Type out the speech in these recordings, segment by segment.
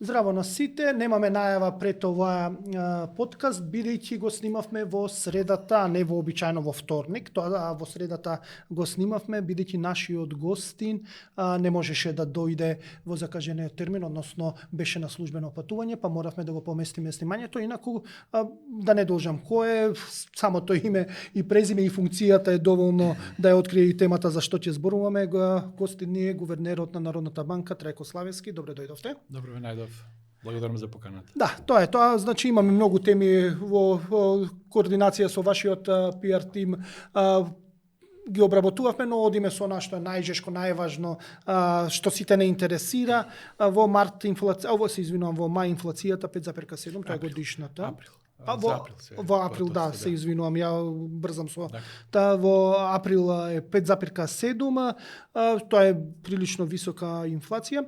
Здраво на сите, немаме најава пред оваа подкаст, бидејќи го снимавме во средата, а не вообичаено во вторник, тоа во средата го снимавме, бидејќи нашиот гостин не можеше да дојде во закажениот термин, односно беше на службено патување, па моравме да го поместиме снимањето, инаку да не должам кој е, самото име и презиме и функцијата е доволно да ја открие и темата за што ќе зборуваме. Гостин ни е гувернерот на Народната банка Трајко Славевски. Добре дојдовте. Добро ве најдов. Благодарам за поканата. Да, тоа е тоа. Значи имаме многу теми во координација со вашиот PR тим. Ги обработувавме, но одиме со нашто е најжешко, најважно, што сите не интересира. Во март инфлација, во мај инфлацијата 5,7, тоа е годишната. Во април, да, се извинувам, ја брзам со. Та во април е 5,7, тоа е прилично висока инфлација.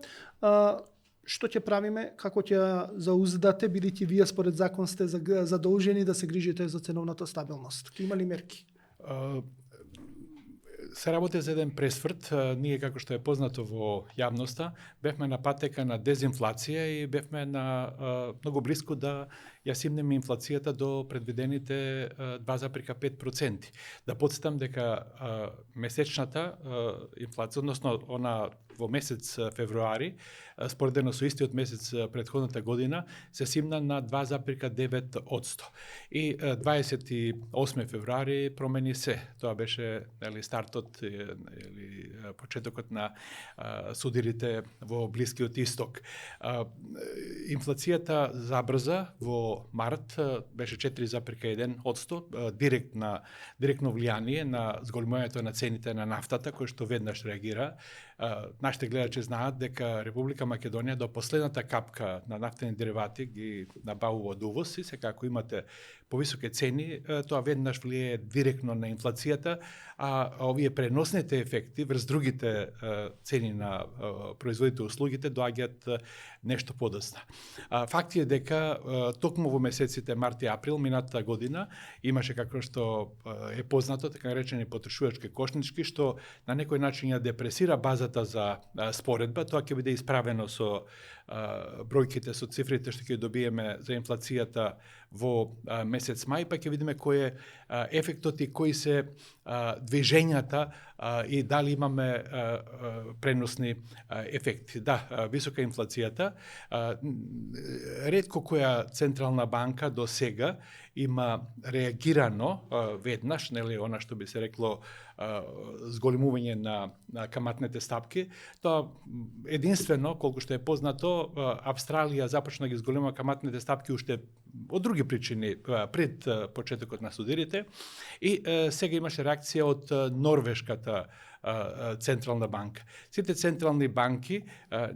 Што ќе правиме, како ќе зауздате, бидејќи вие според закон сте задолжени да се грижите за ценовната стабилност? Има ли мерки? Се работи за еден пресврт. Ние, како што е познато во јавноста, бевме на патека на дезинфлација и бевме на многу близко да ја симнеме инфлацијата до предвидените 2,5%. Да подсетам дека месечната инфлација, односно она во месец февруари, споредено со истиот месец претходната година, се симна на 2,9%. И 28 февруари промени се. Тоа беше стартот или почетокот на судирите во Блискиот Исток. Инфлацијата забрза во март, беше 4,1%, директно влијание на зголемувањето на цените на нафтата, кој што веднаш реагира. Нашите гледачи знаат дека Република Македонија до последната капка на нафтени деривати ги набавува од увоз и сега ако имате повисоки цени, тоа веднаш влијае директно на инфлацијата, а овие преносните ефекти врз другите цени на производите и услугите доаѓаат нешто подоцна. Факт е дека токму во месеците март и април минатата година имаше, како што е познато, така наречени потрошувачки кошнички, што на некој начин ја депресира базата за споредба. Тоа ќе биде исправено со бројките, со цифрите што ќе добиеме за инфлацијата во месец мај, па ќе видиме кој е ефектот и кои се движењата и дали имаме преносни ефекти. Да, висока инфлацијата. Ретко која централна банка до сега има реагирано веднаш, нели, она што би се рекло зголемување на каматните стапки. Тоа единствено, колку што е познато, Австралија започна ги зголемува каматните стапки уште од други причини пред почетокот на судирите и сега имаше реакција од Норвешката централна банка. Сите централни банки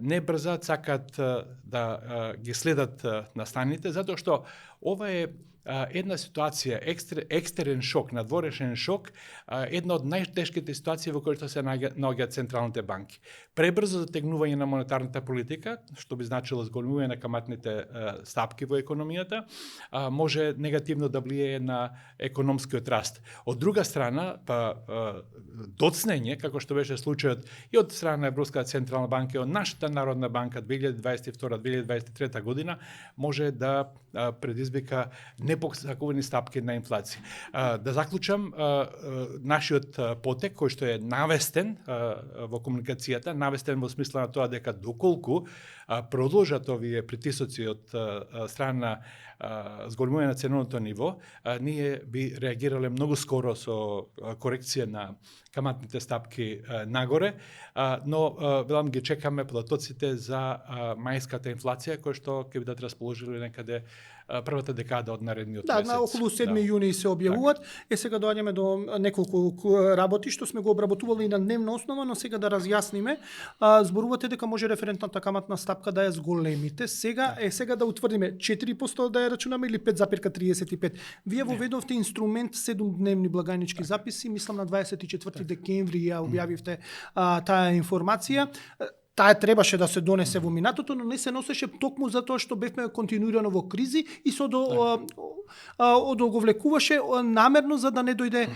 не брзаат, сакаат да ги следат настаните, затоа што ова е една ситуација, екстерен шок, надворешен шок, една од најтешките ситуации во кои што се наоѓаат централните банки. Пребрзо затегнување на монетарната политика, што би значило зголемување на каматните стапки во економијата, може негативно да влијае на економскиот раст. Од друга страна, доцнење, како што беше случајот и од страна на Европската централна банка и од нашата Народна банка 2022-2023 година, може да предизвика непосакувани стапки на инфлација. Да заклучам, нашиот потек, кој што е навестен во комуникацијата, навестен во смисла на тоа дека доколку продолжат овие притисоци од страна зголемување на ценовното ниво, ние би реагирале многу скоро со корекција на каматните стапки нагоре, но велам ги чекаме податоците за мајската инфлација, која што ќе бидат расположили некаде првата декада од наредниот месец. Да, на околу 7 јуни се објавуваат. Сега доаѓаме до неколку работи што сме го обработували и на дневна основа, но сега да разјасниме. Зборувате дека може референтната каматна стапка да ја зголемите. Сега да утврдиме 4% да ја рачунаме или 5,35. Вие воведовте инструмент 7-дневни благајнички записи, мислам на 24 декември ја објавивте таа информација. Таа требаше да се донесе во минатото, но не се носеше токму затоа што бевме континуирано во кризи и со одолговлекуваше намерно за да не дојде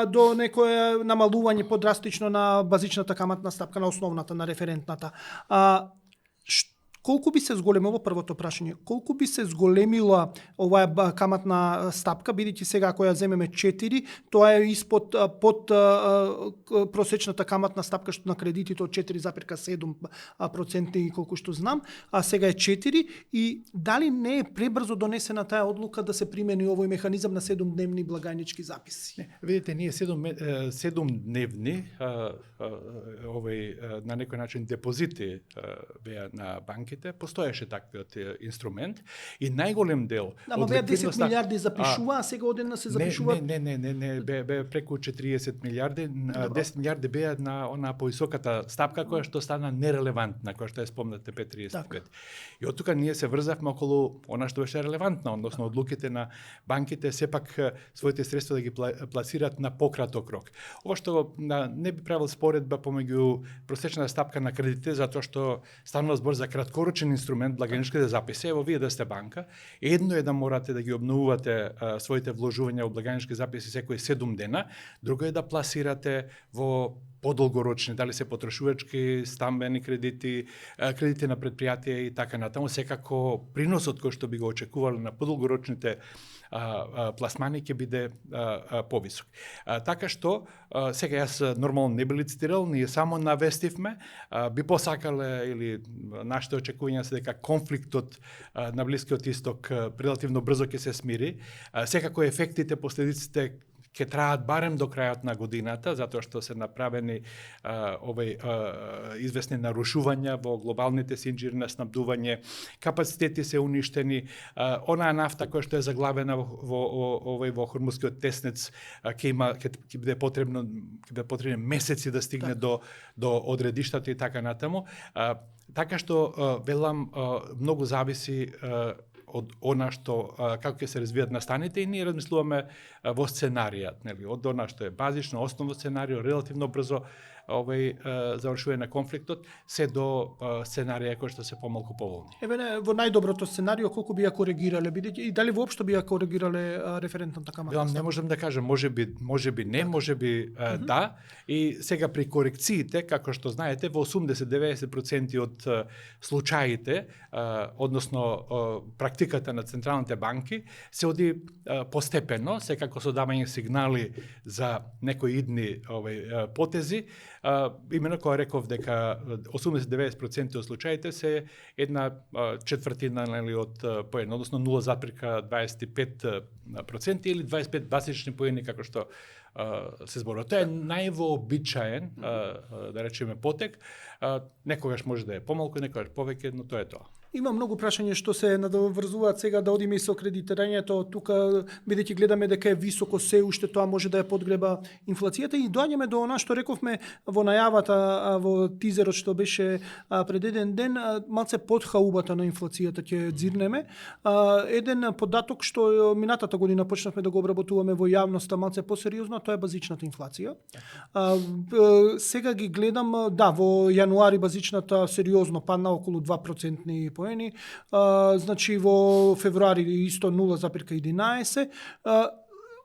до некое намалување подрастично на базичната каматна стапка, на основната, на референтната. Колку би се зголемило, првото прашање, колку би се зголемила оваа каматна стапка, бидејќи сега ако ја земеме 4, тоа е испод под просечната каматна стапка што на кредитите од 4,7% колку што знам, а сега е 4 и дали не е пребрзо донесена таа одлука да се примени овој механизам на 7-дневни благајнички записи? Не, видите, ние 7-дневни на некој начин депозити беа на банките, постоеше таквиот инструмент и најголем дел Ама беа 10 милиарди запишува, а сега одеднаш се запишува. Не, бе преку 40 милиарди, 10 милиарди беа на она повисоката стапка која што стана нерелевантна, која што е спомнате 5.35. И од тука ние се врзавме околу она што беше релевантно, односно одлуките на банките сепак своите средства да ги пласираат на пократок рок. Ова што не би правил споредба помеѓу просечната стапка на кредитите, затоа што станува збор за краткорочен инструмент благајничките записи. Ево вие да сте банка, едно е да морате да ги обновувате своите вложувања во благајнички записи секои 7 дена, друго е да пласирате во подолгорочни, дали се потрошувачки, стамбени кредити, кредити на предпријатија и така натаму, секако приносот кој што би го очекувале на подолгорочните пласмани ќе биде повисок. Така што, сега јас нормално не би лицитирал, ние само навестивме, би посакале или нашите очекувања се дека конфликтот на Блискиот Исток релативно брзо ќе се смири. Секако ефектите, последиците ќе траат барем до крајот на годината, затоа што се направени известни нарушувања во глобалните синџири на снабдување, капацитети се уништени, онаа нафта која што е заглавена во Хормускиот теснец ќе биде потребни месеци да стигне до одредиштата и така натаму. Така што велам многу зависи од она што како ќе се развијат настаните и ние размислуваме во сценарија, нели, од она што е базично, основно сценарио, релативно брзо завршување на конфликтот, се до сценарија кои што се помалку поволни. Во најдоброто сценарио колку би ја коригирале, бидејќи и дали воопшто би ја коригирале референтната камата? Не можам да кажам, можеби не, можеби да. И сега при корекциите, како што знаете, во 80-90% од случаите, односно практиката на централните банки, се оди постепено, секако со давање сигнали за некои идни потези. Имено која реков дека 80-90% од случаите се една четвртина од поен, односно 0,25% или 25 басични поени како што се зборува. Тоа е највообичаен, да речеме, потек. Некогаш може да е помалку, некогаш повеќе, но тоа е тоа. Има многу прашања што се надоврзуваат сега да одиме и со кредитирањето, тука бидејќи гледаме дека е високо се уште, тоа може да ја подгреба инфлацијата и доаѓаме до она што рековме во најавата, во тизерот што беше пред еден ден, малце под хаубата на инфлацијата ќе дзирнеме. Еден податок што минатата година почнавме да го обработуваме во јавноста малце посериозно, тоа е базичната инфлација. Сега ги гледам, да, во јануари базичната сериозно падна околу 2% поени, значи во февруари исто 0,11,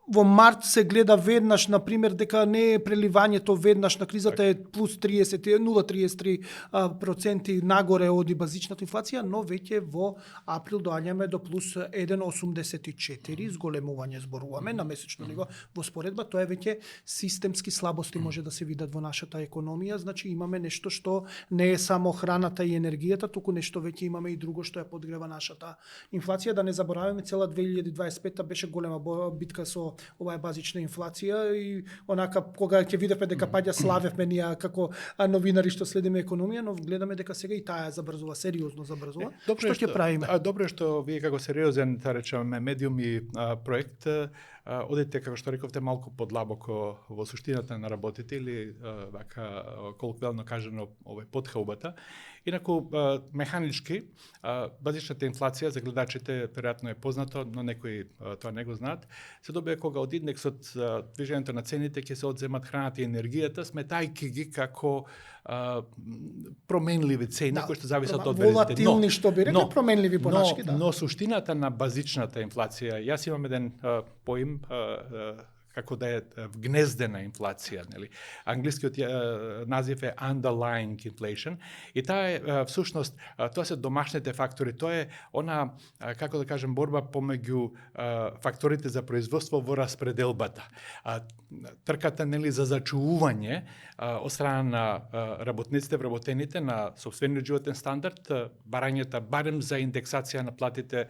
во март се гледа веднаш, например, дека не е преливањето веднаш на кризата е плюс 0,33% нагоре оди базичната инфлација, но веќе во април доаѓаме до плюс 1,84, зголемување зборуваме на месечно ниво во споредба, тоа е веќе системски слабости може да се видат во нашата економија, значи имаме нешто што не е само храната и енергијата, туку нешто веќе имаме и друго што ја подгрева нашата инфлација. Да не забораваме, цела 2025 беше голема битка со оваа базична инфлација и онака кога ќе видевме дека паѓа, славевме ние како новинари што следиме економија, но гледаме дека сега и таа забрзува, сериозно забрзува. Што ќе правиме? Добро е што вие како сериозен, да речеме, медиум и проект одите, како што рековте, малку подлабоко во суштината на работите или вака колоквиално кажано под хаубата. Инаку механички базичната инфлација за гледачите веројатно е познато, но некои тоа не го знаат. Се добива кога од индексот движењето на цените ќе се одземат храната и енергијата, сметајќи ги како променливи цени кои што зависат од верзите. Волатилни, што би рекли, променливи понашки, да. Но суштината на базичната инфлација, јас имам еден поим како да е вгнездена инфлација, нели? Англискиот назив е underlying inflation и таа е всушност тоа се домашните фактори, тоа е она како да кажем борба помеѓу факторите за производство во распределбата. Трката нели за зачувување од страна на работниците, вработените на сопствениот животен стандард, барањето барем за индексација на платите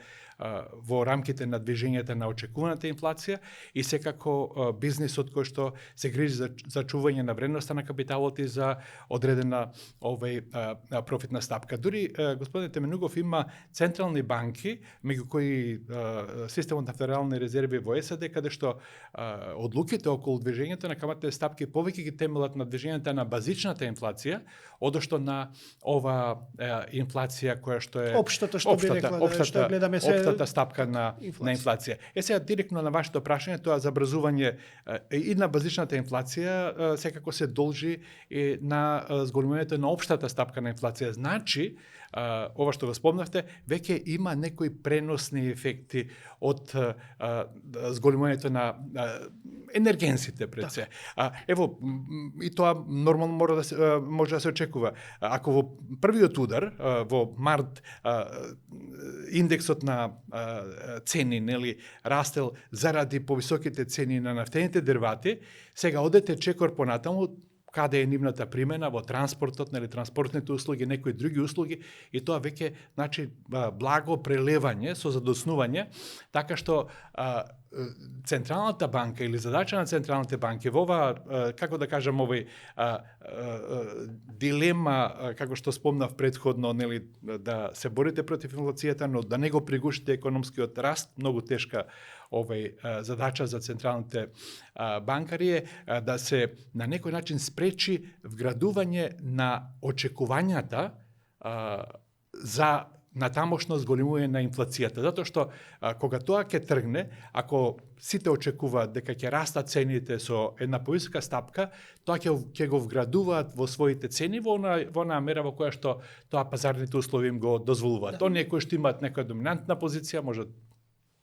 во рамките на движењето на очекуваната инфлација и секако бизнисот кој што се грижи за чување на вредноста на капиталот и за одредена профитна стапка. Дури господин Теменугов има централни банки, меѓу кои системот на федерални резерви во САД, каде што одлуките околу движењето на каматните стапки повеќе ги темелат на движењето на базичната инфлација, одошто на ова инфлација која што е општата, што би рекла, што гледаме се општата стапка на инфлација. Сега директно на вашето прашање, тоа забрзување и на базичната инфлација секако се должи и на зголемувањето на општата стапка на инфлација. Значи, ова што го спомнавте, веќе има некои преносни ефекти од зголемувањето на енергенсите пред се. Ево, и тоа нормално може да се очекува. Ако во првиот удар, во март, индексот на цени, нели, растел заради повисоките цени на нафтените деривати, сега одете чекор понатаму, каде е нивната примена во транспортот, нели, транспортните услуги, некои други услуги, и тоа веќе значи благо прелевање со задоснување, така што Централната банка или задача на централните банки во ова, како да кажам, овој дилема, како што спомнав претходно, нели, да се борите против инфлацијата, но да не го пригушите економскиот раст, многу тешка задача за централните банкари е да се на некој начин спречи вградување на очекувањата за натамошно зголемување на инфлацијата, затоа што кога тоа ќе тргне, ако сите очекуваат дека ќе растат цените со една повисока стапка, тоа ќе го вградуваат во своите цени во онаа мера во која што тоа пазарните услови им го дозволуваат. Оние кои што имаат некоја доминантна позиција, може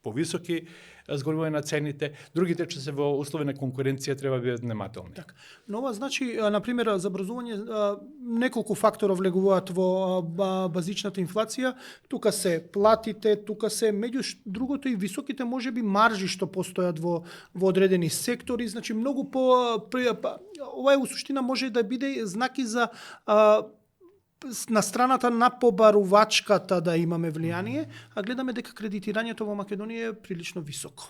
повисоки зголемување на цените, другите што се во услови на конкуренција треба да бидат внимателни. Така. Но ова значи, на пример, забрзување, неколку фактора влегуваат во базичната инфлација. Тука се платите, тука се меѓу другото и високите можеби маржи што постојат во одредени сектори, значи многу ова е у суштина може да биде знаки за на страната на побарувачката да имаме влијание, а гледаме дека кредитирањето во Македонија е прилично високо.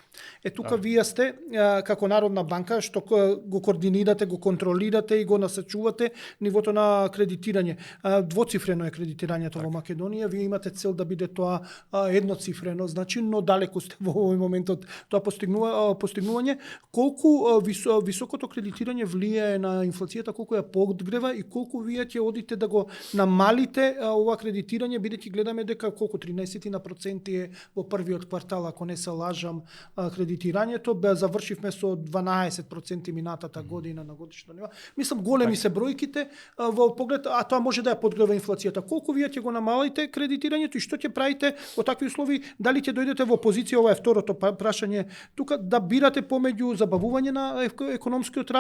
Тука вие сте како Народна банка што го координирате, го контролирате и го насочувате нивото на кредитирање. Двоцифрено е кредитирањето во Македонија, вие имате цел да биде тоа едноцифрено, значи, но далеку сте во овој момент од тоа постигнување. Колку високото кредитирање влијае на инфлацијата, колку ја подгрева и колку вие ќе одите да го намалите ова кредитирање, бидејќи гледаме дека колку 13% е во првиот квартал, ако не се лажам, кредитирањето, завршивме со 12% минатата година на годишно ниво. Мислам, големи се бројките во поглед, а тоа може да ја подгрева инфлацијата. Колку вие ќе го намалите кредитирањето и што ќе правите во такви услови? Дали ќе дојдете во позиција, ова е второто прашање, тука да бирате помеѓу забавување на економскиот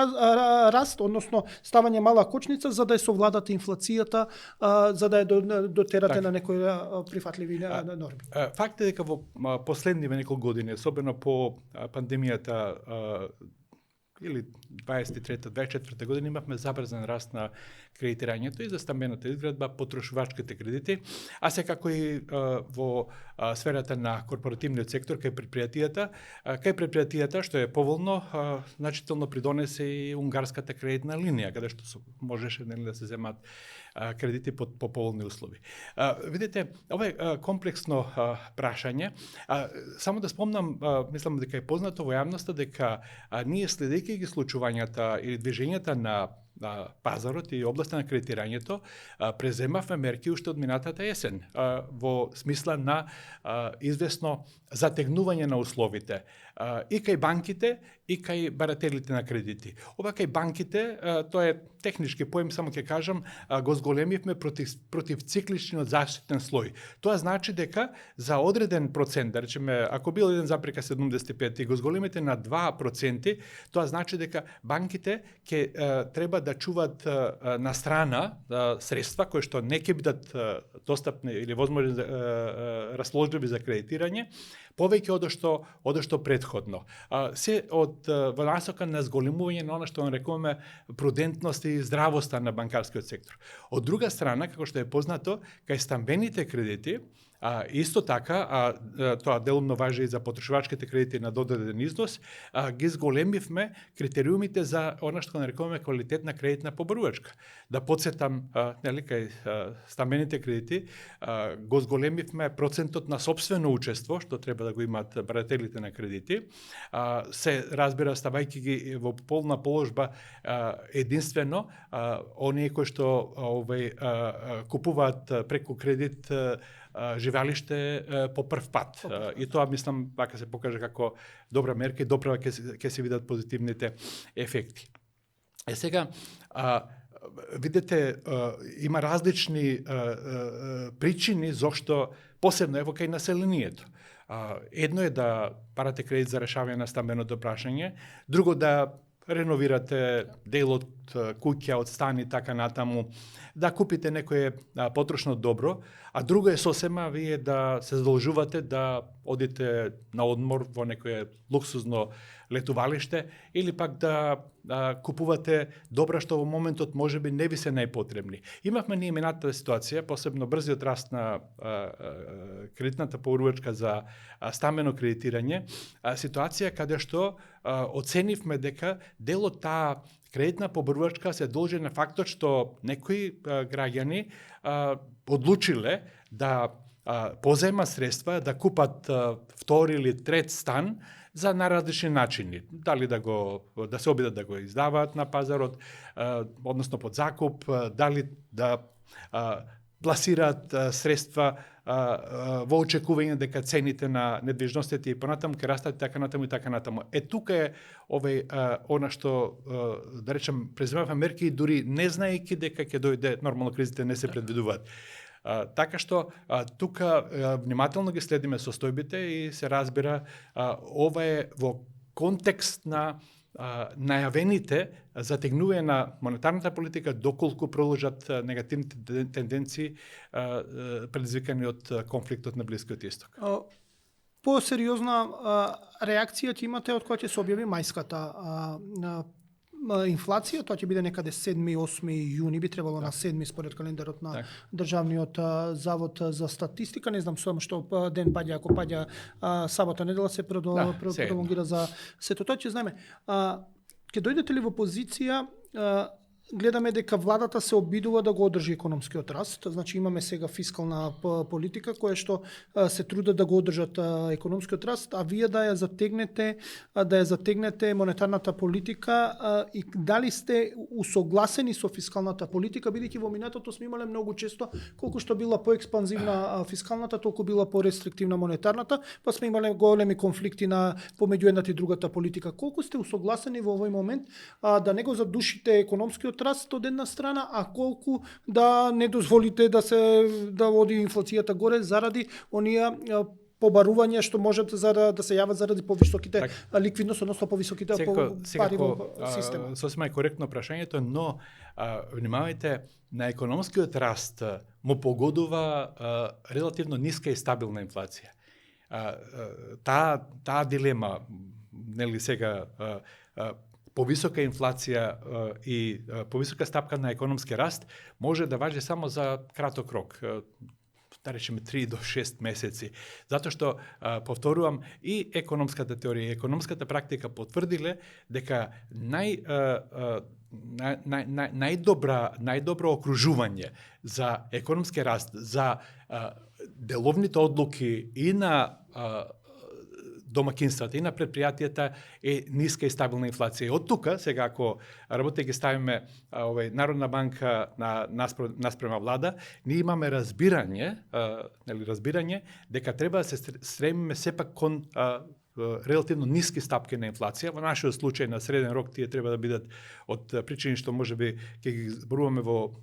раст, односно ставање мала кочница за да ја совладате инфлацијата, за да ја дотерате на некои прифатливи норми. Факт е дека во последниве неколку години, особено по пандемијата или 23-24 година, имавме забрзан раст на кредитирањето и за стамбената изградба, потрошувачките кредити, а секако и во сферата на корпоративниот сектор кај предпријатијата, што е поволно, значително придонесе и унгарската кредитна линија, каде што можеше да се земат кредити по поволни услови. Видите, ова е комплексно прашање. Само да спомнам, мислам дека е познато во јавноста дека ние следејќи ги случувањата или движењата на пазарот и областа на кредитирањето, преземавме мерки уште од минатата есен, во смисла на известно затегнување на условите и кај банките и кај барателите на кредити. Ова кај банките, тоа е технички поем, само ќе кажам, го зголемивме против цикличниот заштитен слој. Тоа значи дека за одреден процент, да речеме, ако бил 1,75 и го зголемите на 2%, тоа значи дека банките ќе треба да чуваат на страна средства кои што не ќе бидат достапни или возможни расположливи за кредитирање, повеќе од што претходно. Се во насока на зголемување на она што нарекуваме прудентност и здравоста на банкарскиот сектор. Од друга страна, како што е познато, кај стамбените кредити, исто така, тоа делумно важи и за потрошувачките кредити на додаден износ, ги зголемивме критериумите за она што нарекуваме квалитетна кредитна побарувачка. Да подсетам, кај стамбените кредити, го зголемивме процентот на собствено учество, што треба да го имаат барателите на кредити, се разбира ставајќи ги во полна положба единствено оние кои што купуваат преку кредит живеалиште по прв пат. И тоа, мислам, вака се покажа како добра мерка и добра ќе се видат позитивните ефекти. Сега, видите, има различни причини зошто, посебно ево кај населението. Едно е да барате кредит за решавање на стамбеното прашање, друго да реновирате дел од куќа, од стани, така натаму, да купите некое потрошно добро, а друго е сосема вие да се задолжувате да одите на одмор во некое луксузно летувалиште или пак да купувате добра што во моментот можеби не ви се најпотребни. Имавме ние минатата ситуација, посебно брзиот раст на кредитната побарувачка за стамбено кредитирање, ситуација каде што оценивме дека дел од таа кредитна побарувачка се должи на фактот што некои граѓани одлучиле да позема средства да купат втори или трет стан за наразлични начини. Дали да се обидат да го издаваат на пазарот, односно под закуп, дали да пласираат средства во очекување дека цените на недвижностите и понатаму ќе растат така натаму и така натаму. Тука е она што да речем преземавме мерки дури не знаејќи дека ќе дојде, нормално кризите не се предвидуваат. Така што тука внимателно ги следиме состојбите и се разбира ова е во контекст на најавените затегнување на монетарната политика доколку продолжат негативните тенденции предизвикани од конфликтот на Блискиот Исток. По-сериозна реакција ќе имате од кога ќе се објави мајската инфлација, тоа ќе биде некаде 7-8 јуни, би требало на 7 според календарот на Државниот завод за статистика. Не знам само што ден паѓа, ако паѓа сабота, недела се пролонгира за сето тоа, ќе знаеме. Ќе дојдете ли во позиција, гледаме дека владата се обидува да го одржи економскиот раст, значи имаме сега фискална политика која што се трудат да го одржат економскиот раст, а вие да ја затегнете монетарната политика и дали сте усогласени со фискалната политика, бидејќи во минатото сме имале многу често колку што била поекспанзивна фискалната, толку била порестриктивна монетарната, па сме имале големи конфликти помеѓу едната и другата политика. Колку сте усогласени во овој момент да не го задушите економскиот раст од една страна, а колку да не дозволите да оди инфлацијата горе заради оние побарувања што можат да се јават заради повисоките ликвидност, односно повисоките пари во системот. Сосема е коректно прашањето, но внимавајте, на економскиот раст му погодува релативно ниска и стабилна инфлација. Таа дилема, нели сега повисока инфлација и повисока стапка на економски раст може да важи само за краток рок, да речеме 3 до 6 месеци. Затоа што, повторувам, и економската теорија, и економската практика потврдиле дека најдобро окружување за економски раст, за деловните одлуки и на домакинствата и на предпријатијата е ниска и стабилна инфлација. Од тука, сега ако работејќи ставиме Народна банка наспрема влада, ние имаме разбирање дека треба да се стремиме сепак кон релативно ниски стапки на инфлација. Во нашиот случај на среден рок тие треба да бидат од причини што можеби ќе ги зборуваме во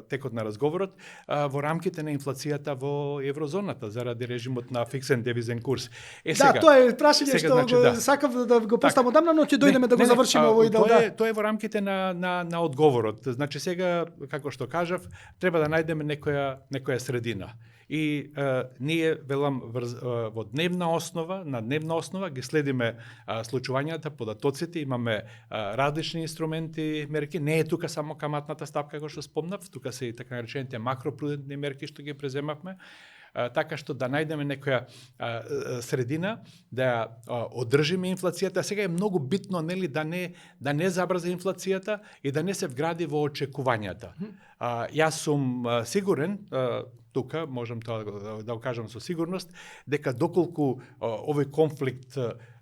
текот на разговорот, во рамките на инфлацијата во еврозоната заради режимот на фиксен девизен курс. Сега, тоа е прашање што сакав да го поставам одамна, но ќе дојдеме да го завршиме овој дел. Тоа е во рамките на одговорот. Значи сега, како што кажав, треба да најдеме некоја средина. И ние, велам, во дневна основа ги следиме случувањата, податоците, имаме различни инструменти, мерки. Не е тука само каматната стапка, како што спомнав, тука се и така наречените макропрудентни мерки што ги преземавме, така што да најдеме некоја средина, да одржиме инфлацијата. Сега е многу битно, нели, да не забрза инфлацијата и да не се вгради во очекувањата. Јас сум сигурен, тука можам тоа да го кажам со сигурност, дека доколку овој конфликт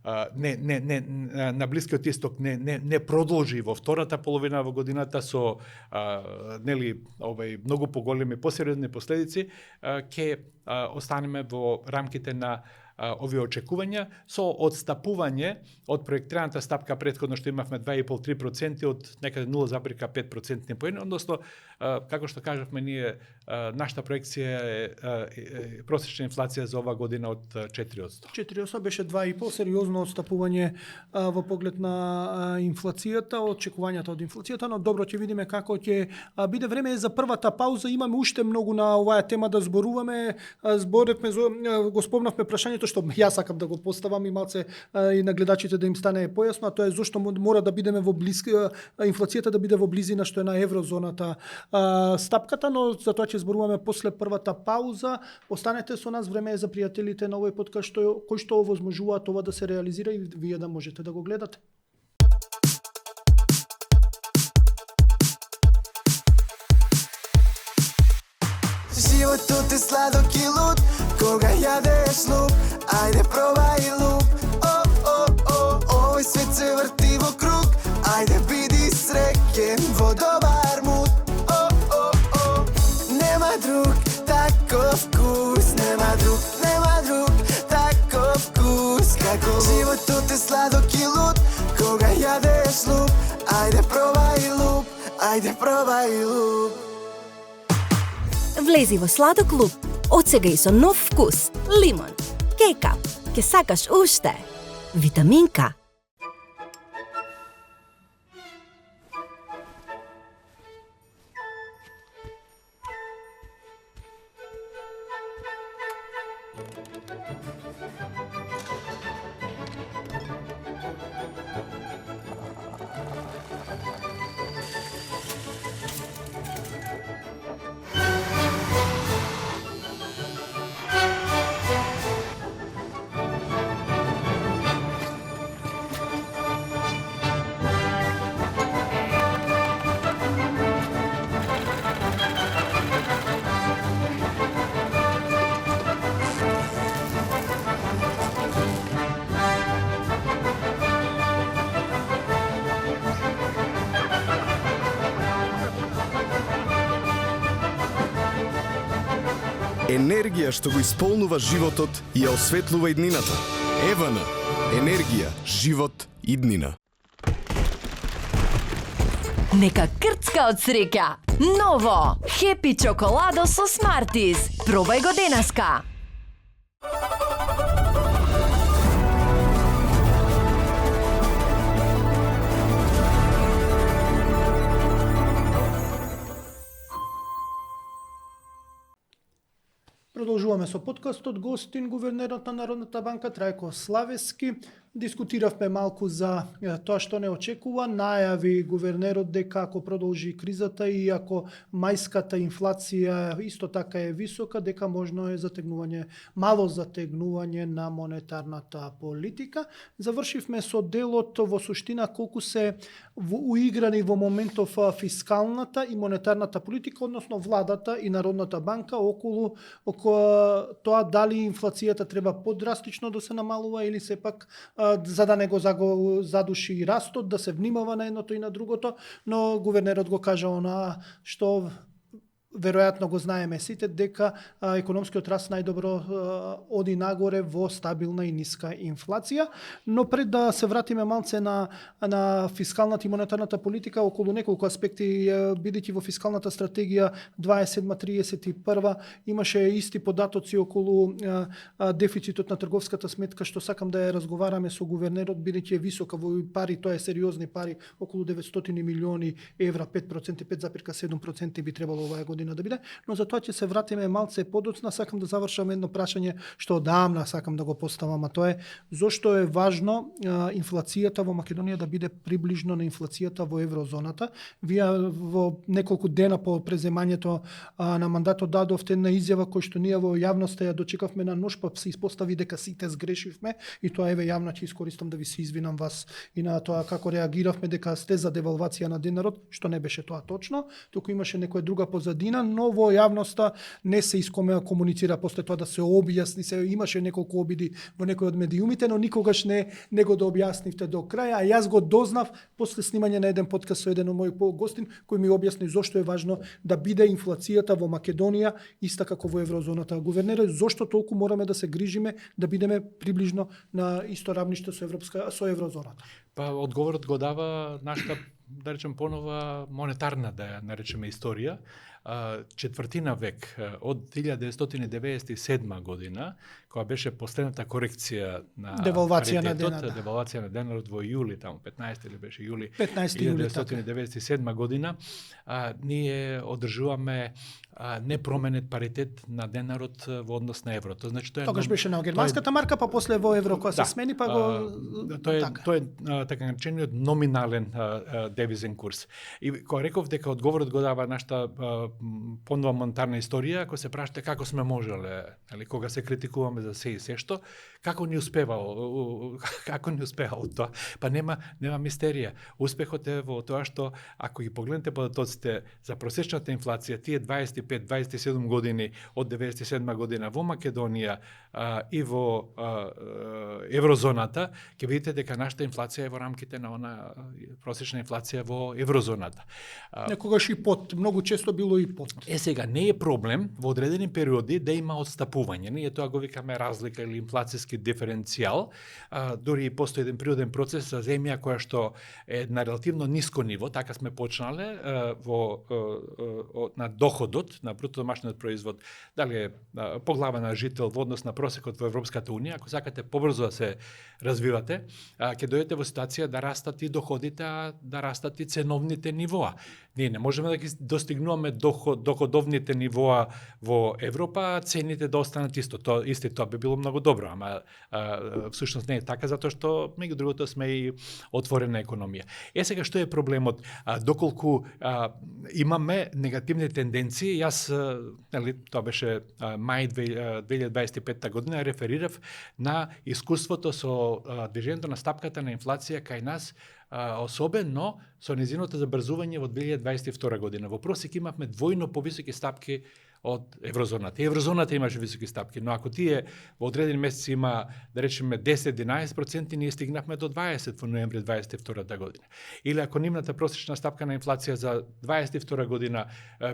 на Блискиот Исток не продолжи во втората половина во годината со многу поголеми посередни последици, ќе останеме во рамките на овие очекувања со одстапување од проектираната стапка претходно што имавме 2,5-3% од некаде 0,5% поени, односно како што кажавме ние, нашата проекција е просечна инфлација за ова година од 4%. 4% беше 2,5%, сериозно одстапување во поглед на инфлацијата, очекувањата од инфлацијата, но добро ќе видиме како ќе биде време за првата пауза. Имаме уште многу на оваа тема да зборуваме. Зборевме, го спомнавме прашањето што јас сакам да го поставам и малце и на гледачите да им стане појасно, а тоа е зошто мора да бидеме во инфлацијата да биде во близина што е на еврозоната стапката, но за тоа ќе зборуваме после првата пауза. Останете со нас, време е за пријателите на овој подкаст кои што овозможуваат ова да се реализира и вие да можете да го гледате. Животот е сладок и луд, кога јадеш луп, ајде пробај луп. Овој свет се врти во круг, ајде биди среќен во добар муд. Нема друг таков вкус, нема друг таков вкус како животот е сладок и луд, кога јадеш луп, ајде пробај луп, ајде пробај луп. Влези во сладок луп, од сега и со нов вкус, лимон. Кејкап, ке сакаш уште. Витаминка. Енергија што го исполнува животот и ја осветлува иднината. Евана. Енергија, живот, иднина. Нека крцка од среќа. Ново! Хепи чоколадо со Смартис. Пробај го денеска. Продолжуваме со подкастот. Гостин гувернерот на Народната банка Трајко Славески. Дискутиравме малку за тоа што не очекува, најави гувернерот дека ако продолжи кризата и ако мајската инфлација исто така е висока, дека можно е мало затегнување на монетарната политика. Завршивме со делот во суштина колку се уиграни во моментов фискалната и монетарната политика, односно владата и Народната банка околу тоа дали инфлацијата треба подрастично да се намалува или сепак за да не го задуши и растот, да се внимава на едното и на другото, но гувернерот го кажа она што веројатно го знаеме сите, дека економскиот раст најдобро оди нагоре во стабилна и ниска инфлација. Но пред да се вратиме малце на фискалната и монетарната политика, околу неколку аспекти, бидејќи во фискалната стратегија 27-31 имаше исти податоци околу дефицитот на трговската сметка, што сакам да ја разговараме со гувернерот, бидејќи е висока во пари, тоа е сериозни пари, околу 900 милиони евра, 5%, 5,7% би требало оваа година да биде, но за тоа ќе се вратиме малце подоцна. Сакам да завршам едно прашање што одамна сакам да го поставам, а тоа е зошто е важно инфлацијата во Македонија да биде приближно на инфлацијата во еврозоната. Вие во неколку дена по преземањето на мандатот дадовте една изјава кој што ние во јавноста ја дочекавме на нож, па се испостави дека сите сгрешивме и тоа еве јавно ќе искористам да ви се извинам вас и на тоа како реагиравме дека сте за девалвација на денарот, што не беше тоа точно, туку имаше некоја друга позадина, но во јавноста не се комуницира после тоа да се објасни, се имаше неколку обиди во некои од медиумите, но никогаш не го дообјаснивте до крај, а јас го дознав после снимање на еден подкаст со еден од мој гостин кој ми објасни зошто е важно да биде инфлацијата во Македонија иста како во еврозоната. Гувернере, зошто толку мораме да се грижиме да бидеме приближно на исто равниште со еврозоната? Па одговорот го дава нашата, да речем, понова монетарна, да ја наречеме, историја. Четвртина век, од 1997 година, која беше последната корекција на девалвација на денарот, девалвација на денарот во јули, таму 15 или беше јули 1997 година, ние одржуваме непроменет паритет на денарот во однос на еврото. Значи тоа тогаш беше на германската марка, па после во евро која се смени, па го тоа е така наречениот номинален девизен курс. И кога реков дека одговорот го дава нашата понова монетарна историја, ако се прашате како сме можеле, нели, кога се критикуваме за се и се што, како ни успевало тоа? Па нема мистерија. Успехот е во тоа што ако ги погледнете податоците за просечната инфлација, тие 25-27 години од 97 година во Македонија и во еврозоната, ќе видите дека нашата инфлација е во рамките на она просечна инфлација во еврозоната. Некогаш и под, многу често било и под. Сега не е проблем во одредени периоди да има отстапување. Ние тоа го викаме разлика или инфлацијски диференцијал. Дури и постои еден природен процес за земја која што е на релативно ниско ниво, така сме почнале на доходот, на бруто домашниот производ, дали е по глава на жител во однос на просекот во Европската унија, ако сакате побрзо да се развивате, ќе дојдете во ситуација да растат и доходите, да растат и ценовните нивоа. Ние не можеме да ги достигнуваме доходовните нивоа во Европа, цените да останат тоа би било многу добро, ама всушност не е така, затоа што меѓу другото сме и отворена економија. Сега што е проблемот? Доколку имаме негативни тенденции, јас, тоа беше мај 2025 година, реферирав на искуството со движењето на стапката на инфлација кај нас, особено со незиното забрзување во 2022 година. Во просек имавме двојно повисоки стапки од еврозоната. Еврозоната имаше високи стапки, но ако тие во одредени месеци има, да речеме, 10-11%, ние стигнавме до 20% во ноември 2022 година. Или ако нивната просечна стапка на инфлација за 2022 година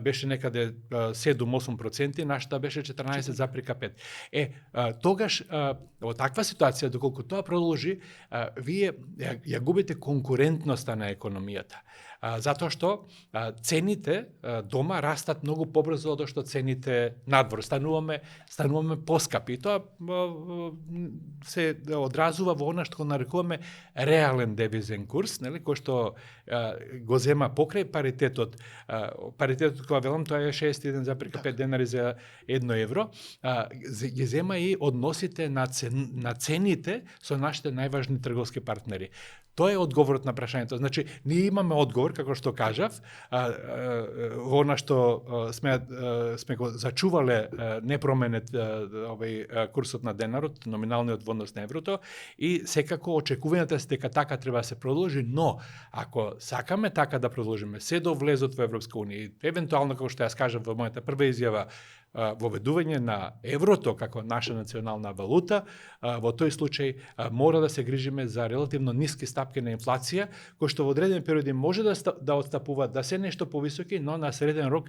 беше некаде 7-8%, нашата беше 14,5%. Тогаш, во таква ситуација, доколку тоа продолжи, вие ја губите конкурентноста на економијата. Затоа што цените дома растат многу побрзо од што цените надвор, стануваме поскапи. Тоа се одразува во она што го нарекуваме реален девизен курс, нели, кој што го зема покрај паритетот. Паритетот кога велам тоа е 61,5 денари за 1 евро, ги зема и односите на цените со нашите најважни трговски партнери. Тоа е одговорот на прашањето. Значи, ние имаме одговор, како што кажав, во она што сме го зачувале непроменет курсот на денарот, номиналниот во однос на еврото, и секако очекувањата се дека така треба да се продолжи, но ако сакаме така да продолжиме се до влезот во Европска унија, евентуално, како што јас кажав во мојата прва изјава, воведување на еврото како наша национална валута, во тој случај мора да се грижиме за релативно ниски стапки на инфлација, кои што во одредени периоди може да отстапуваат, да се нешто повисоки, но на среден рок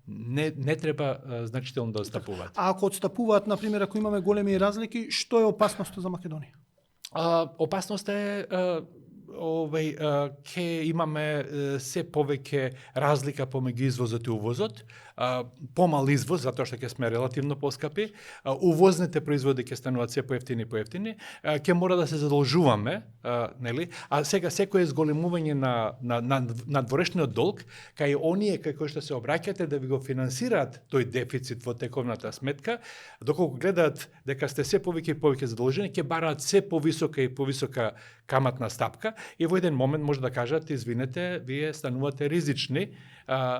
не треба значително да отстапуваат. А ако отстапуваат, например, ако имаме големи разлики, што е опасноста за Македонија? Опасноста е ќе имаме се повеќе разлика помеѓу извозот и увозот, помал извоз затоа што ќе сме релативно поскапи, увозните производи ќе стануваат се поевтини, ќе мора да се задолжуваме, нели? А сега секое зголемување на дворешниот долг, кај оние кои што се обраќате да ви го финансираат тој дефицит во тековната сметка, доколку гледаат дека сте се повеќе и повеќе задолжени, ќе бараат се повисока и повисока каматна стапка и во еден момент може да кажат, извинете, вие станувате ризични,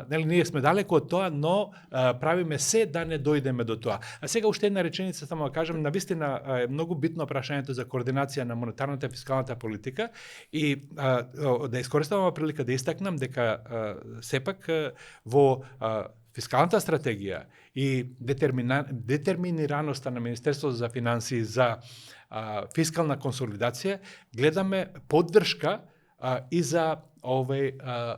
нели, ние сме далеко од тоа, но правиме се да не дојдеме до тоа. А сега уште една реченица, само да кажам, навистина е многу битно прашањето за координација на монетарната и фискалната политика и да искористам прилика да истакнам дека сепак во фискалната стратегија и детерминираноста на Министерството за финансии за фискална консолидација, гледаме поддршка и за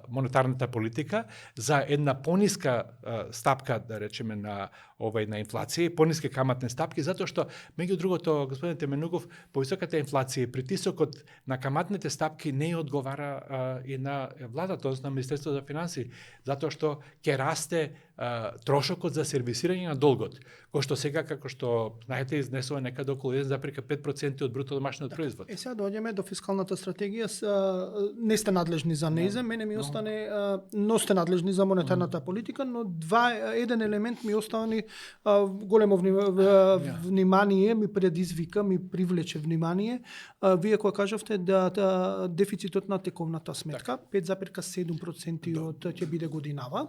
монетарната политика, за една пониска стапка, да речеме, на инфлација, пониски каматни стапки, затоа што, меѓу другото, господин Теменугов, повисоката инфлација и притисокот на каматните стапки не одговара и на владата, односно на Министерството за финансии, затоа што ќе расте трошокот за сервисирање на долгот, кој што сега, како што знаете, изнесува некаде околу 1,5% од бруто домашниот производ. Сега доаѓаме до фискалната стратегија, не сте надлежни за нејзе, мене ми остане, но сте надлежни за монетарната политика, но еден елемент ми остане големо внимание, ми предизвика, ми привлече внимание. Вие кога кажавте да дефицитот на тековната сметка, 5,7% од ќе биде годинава.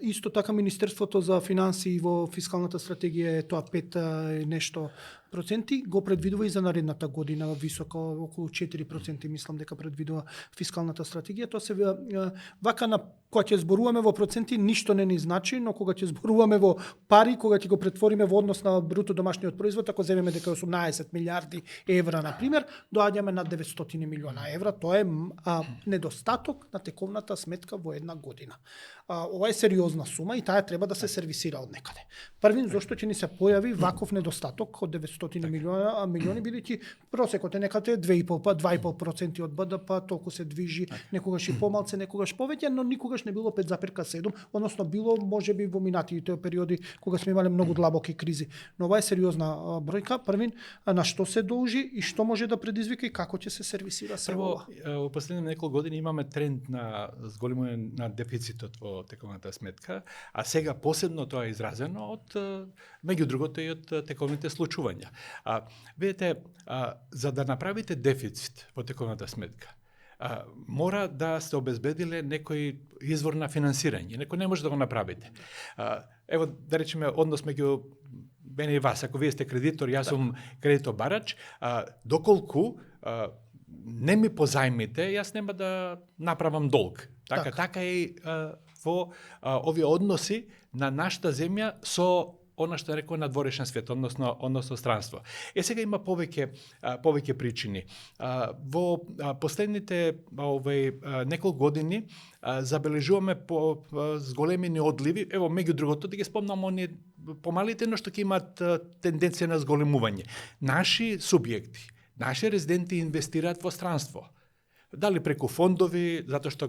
Исто така Министерството за финансии во фискалната стратегија е тоа 5 нешто проценти, го предвидува и за наредната година високо, околу 4% мислам дека предвидува фискалната стратегија. Тоа се вака на кога ќе зборуваме во проценти ништо не ни значи, но кога ќе зборуваме во пари, кога ќе го претвориме во однос на бруто домашниот производ, ако земеме дека 18 милиарди евра на пример, доаѓаме на 900 милиона евра, тоа е недостаток на тековната сметка во една година. Ова е сериозна сума и таа треба да се сервисира од некаде. Првин, зошто ќе ни се појави ваков недостаток од 900 милиони, бидејќи просекот е некаде 2,5% од БДП, толку се движи, некогаш и помалце, некогаш повеќе, но никогаш не било 5,7, односно било можеби во минатите периоди кога сме имале многу длабоки кризи. Но ова е сериозна бројка. Првин, на што се должи и што може да предизвика и како ќе се сервисира се ова? Во последните неколку години имаме тренд на зголемување на дефицитот во тековната сметка, а сега посебно тоа е изразено од меѓу другото и од тековните случувања. Видите, за да направите дефицит во тековната сметка, мора да сте обезбедиле некој извор на финансирање. Некој не може да го направите. Ево, да речеме, однос меѓу мене и вас. Ако вие сте кредитор, јас сум кредитобарач, доколку не ми позајмите, јас нема да направам долг. Така е во овие односи на нашата земја со она што рекува надворешен свет, односно странство. Сега има повеќе причини. Во последните неколку години забележуваме зголемени одливи, ево меѓу другото да ги спомнам оние помалите, но што ќе имаат тенденција на зголемување. Наши субјекти, наши резиденти инвестираат во странство. Дали преку фондови, затоа што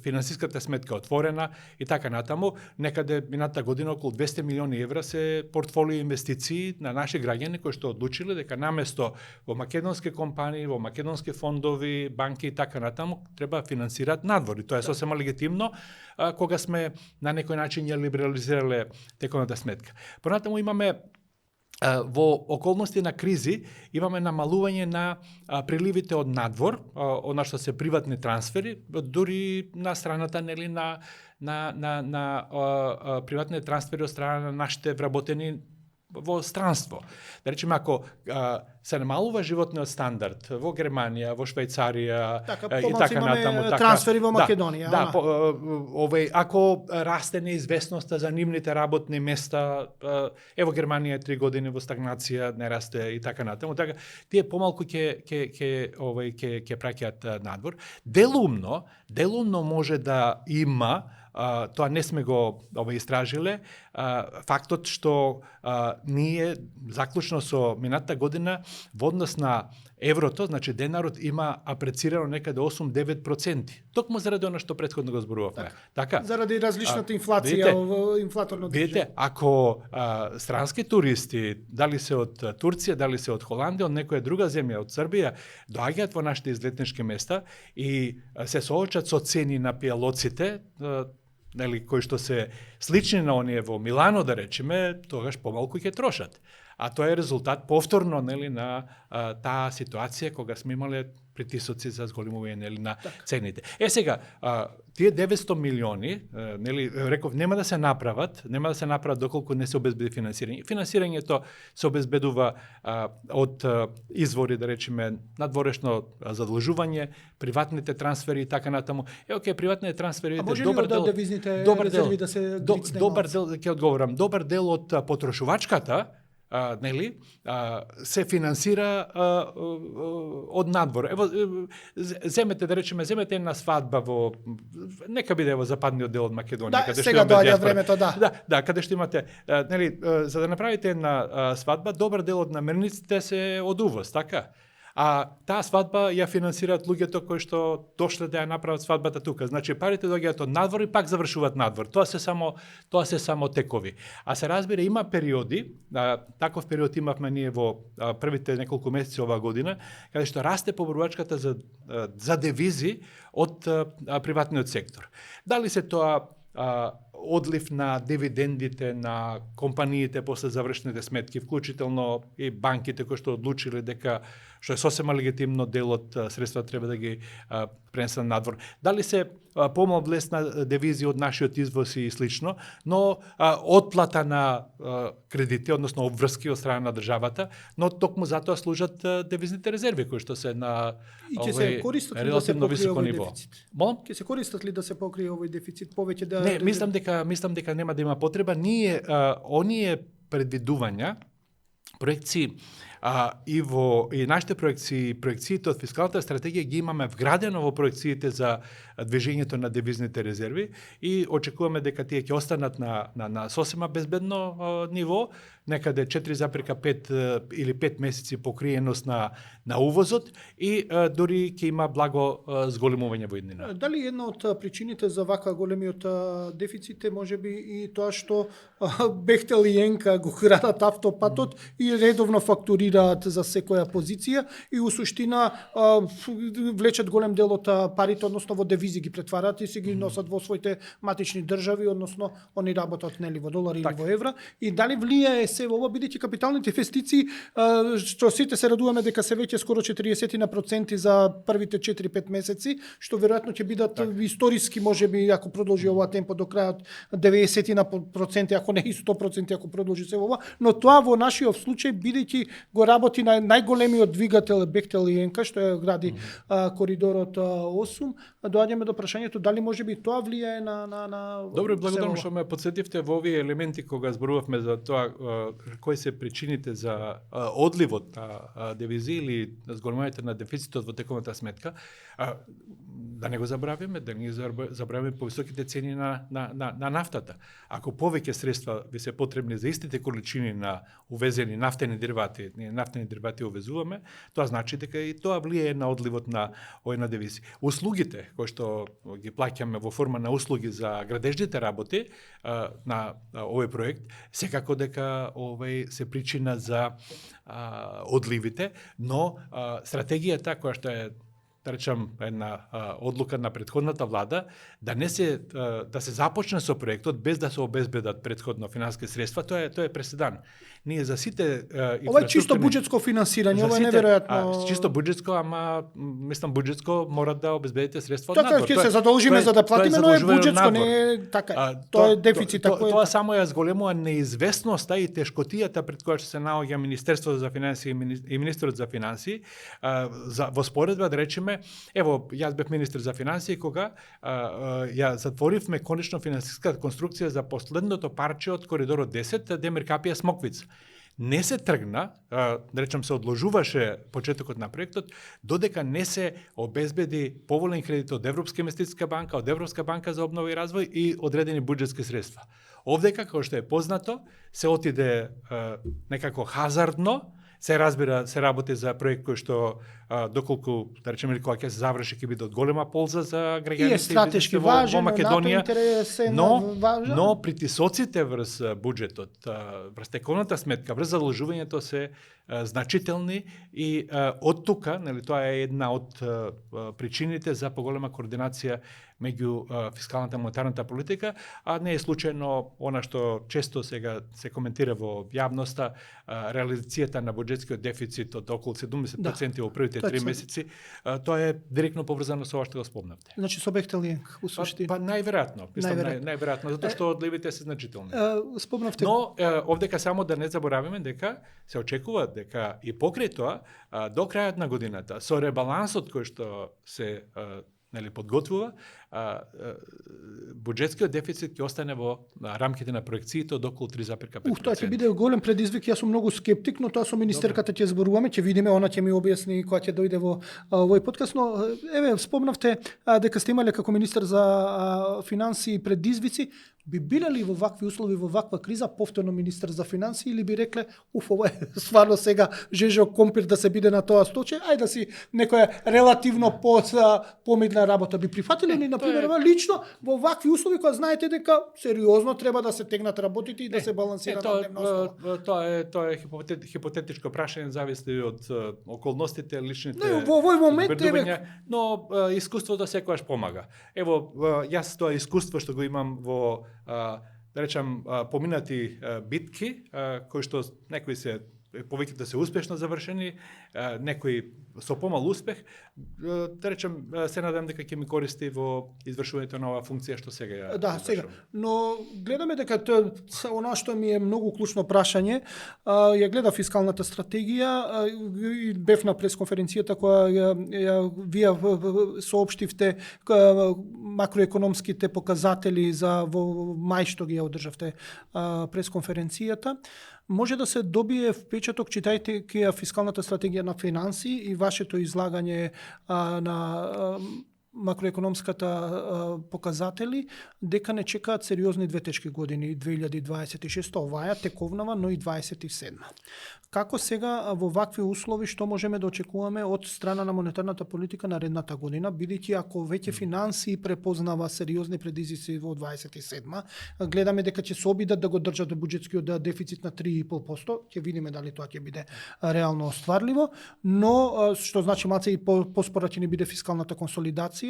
финансиската сметка отворена и така натаму, некаде мината година околу 200 милиони евра се портфолио инвестиции на наши граѓани кои што одлучиле дека наместо во македонски компании, во македонски фондови, банки и така натаму треба финансираат надвор. И тоа е сосема легитимно кога сме на некој начин ја либерализирале тековната сметка. Понатаму имаме во околности на кризи имаме намалување на приливите од надвор, она што се приватни трансфери, дури на страната нели на приватни трансфери од страна на нашите вработени во странство. Да речеме, ако се намалува животниот стандард во Германија, во Швајцарија и така натаму, трансфери во Македонија. Ако расте неизвестноста за нивните работни места, ево Германија 3 години во стагнација, не расте и така натаму, така тие помалку ќе праќаат надвор. Делумно може да има, тоа не сме го истражиле, фактот што ние заклучно со минатата година во однос на еврото, значи денарот има апрецирано некаде 8-9%. Токму заради она што претходно го зборувавме. Така. Заради различната инфлација, инфлаторно движење. Видите, ако странски туристи, дали се од Турција, дали се од Холандија, од некоја друга земја, од Србија, доаѓаат во нашите излетнички места и се соочат со цени на пијалоците, нели, кои што се слични на оние во Милано, да речеме, тогаш помалку ќе трошат. А тоа е резултат повторно, нели, на таа ситуација кога сме имале притисоци за зголемување, нели, на цените. Сега, тие 900 милиони, нели, реков, нема да се направат доколку не се обезбеди финансирање. Финансирањето се обезбедува од извори, да речеме, надворешно задлужување, приватните трансфери и така натаму. Приватните трансфери, добар дел девизните резерви да се грицне? Добар дел, ќе одговорам, добар дел од потрошувачката, нели, се финансира од надвор. Земете, да речеме, една свадба во, нека биде во западниот дел од Македонија, каде што сега доаѓа времето, Да, каде што имате, нели, за да направите една свадба, добар дел од намирниците се од увоз, така? А таа свадба ја финансираат луѓето кои што дошле да ја направат свадбата тука. Значи парите доаѓаат од надвор и пак завршуваат надвор. Тоа се само текови. А се разбира, има периоди, таков период имавме ние во првите неколку месеци оваа година, каде што расте поборувачката за девизи од приватниот сектор. Дали се тоа одлив на дивидендите на компаниите после завршените сметки, вклучително и банките кои што одлучиле дека, што е сосема легитимно, дел од средства треба да ги пренесат надвор. Дали се помал влесна девизи од нашиот извоз и слично, но отплата на кредити, односно обврски од страна на државата, но токму затоа служат девизните резерви кои што се на релативно високо ниво. Ќе се користат ли да се покрие овој дефицит повеќе да? Не, мислам дека нема да има потреба. Ние оние предвидувања, проекции и нашите проекциите од фискалната стратегија ги имаме вградено во проекциите за движењето на девизните резерви и очекуваме дека тие ќе останат на сосема безбедно ниво, некаде 4,5 или 5 месеци покриеност на увозот и дури ќе има благо зголемување во иднина. Дали една од причините за вака големиот дефицит е можеби и тоа што Бехтел и Енка го крадат автопатот и редовно фактурираат за секоја позиција и у суштина влечат голем дел од парите, односно во девизи ги претварат и се ги носат во своите матични држави, односно они работат нели во долари или во евра. И дали влијае се во ова, бидејќи капиталните инвестиции, што сите се радуваме дека се веќе скоро 40% за првите 4-5 месеци, што веројатно ќе бидат историски, можеби ако продолжи ова темпо до крајот 90%, ако не и 100% ако продолжи се ова, но тоа во нашиот случај бидејќи го работи на најголемиот двигател Бехтел и Енка, што ја гради коридорот 8, доаѓаме до прашањето дали можеби тоа влијае на Добро, благодарам што ме потсетивте во овие елементи кога зборувавме за тоа кои се причините за одливот на девизи или зголемувањето на дефицитот во тековната сметка. Да не го забравиме, повисоките цени на нафтата. Ако повеќе средства ви се потребни за истите количини на увезени нафтени деривати, ние нафтени деривати увезуваме, тоа значи дека и тоа влијае на одливот на овој на девизи. Услугите кои што ги плаќаме во форма на услуги за градежните работи на овој проект, секако дека овој се причина за одливите, но стратегијата која што е, да речам, една одлука на претходната влада, да се започне со проектот без да се обезбедат претходно финансиски средства, тоа е преседан. Ние за сите Ова е чисто буџетско финансирање, ова е неверојатно. Чисто буџетско, ама мислам буџетско мора да обезбедите средства од надвор. Така ќе се задолжиме за да платиме, но е буџетско, не е така. Тоа е дефицит кој тоа само ја зголемува неизвестноста и тешкотијата пред која што се наоѓа Министерството за финансии и министерот за финансии, во споредба да речеме, ево, јас бев министер за финансии кога ја затворивме конечно финансиска конструкција за последното парче од коридорот 10 Демир Капија Смоквица. Не се тргна, да речем се одложуваше почетокот на проектот, додека не се обезбеди поволен кредит од Европска инвестициска банка, од Европска банка за обнова и развој и одредени буџетски средства. Овде, како што е познато, се отиде некако хазардно, се разбира, се работи за проект кој што доколку, да речеме, кога ќе се заврши, ќе биде од голема полза за граѓаните и е стратешки важен, во Македонија, важен. но притисоците врз буџетот, врз тековната сметка, врз заложувањето се значителни и од тука, нели, тоа е една од причините за поголема координација меѓу фискалната и монетарната политика, а не е случајно она што често сега се коментира во јавноста, реализацијата на буџетскиот дефицит од околу 70% во првите 3 месеци, тоа е директно поврзано со ова што го спомнавте. Значи со Бехтелиенг, у суштина. Па најверојатно, најверојатно, затоа што одливите се значителни. Спомнавте. Но овдека само да не заборавиме дека се очекува дека и покрај тоа до крајот на годината со ребалансот кој што се подготвува, буџетскиот дефицит ќе остане во рамките на проекциите од околу 3,5%. Тоа ќе биде голем предизвик, јас сум многу скептик, но тоа со министерката ќе зборуваме, ќе видиме, она ќе ми објасни кога ќе дојде во овој подкаст, но еве спомнавте дека сте имале како министер за финансии предизвици, би биле ли во вакви услови, во ваква криза, повторно министер за финансии, или би рекле, ова е стварно сега Жежо Компир да се биде на тоа сточе, ајде да си некоја релативно помидна работа, би прифатиле ли, например, лично во вакви услови кога знаете дека сериозно треба да се тегнат работите и да се балансира на дневна основа? Тоа е хипотетичко прашање, зависи од околностите, личните. Не, во овој момент но искуството секогаш помага. Ево, јас тоа искуство што го имам во да речам поминати битки, кои што некои се повеќето се успешно завршени, некои со помал успех, да речем, се надам дека ќе ми користи во извршувањето на оваа функција што сега ја Да, сега. Но гледаме дека она што ми е многу клучно прашање, ја гледа фискалната стратегија, и бев на пресконференцијата која вие соопштивте макроекономските показатели за во мај што ги ја одржавте пресконференцијата. Може да се добие впечаток, читајте кеја фискалната стратегија на финансии и вашето излагање на макроекономската показатели, дека не чекаат сериозни две тешки години, 2026, оваја тековнава, но и 27. Како сега во вакви услови што можеме да очекуваме од страна на монетарната политика наредната година, бидејќи ако веќе финансии препознава сериозни предизвици во 27, гледаме дека ќе се обидат да го држат буџетскиот дефицит на 3,5%, ќе видиме дали тоа ќе биде реално остварливо, но што значи малце и поспора ќе не биде фискалната консолидација,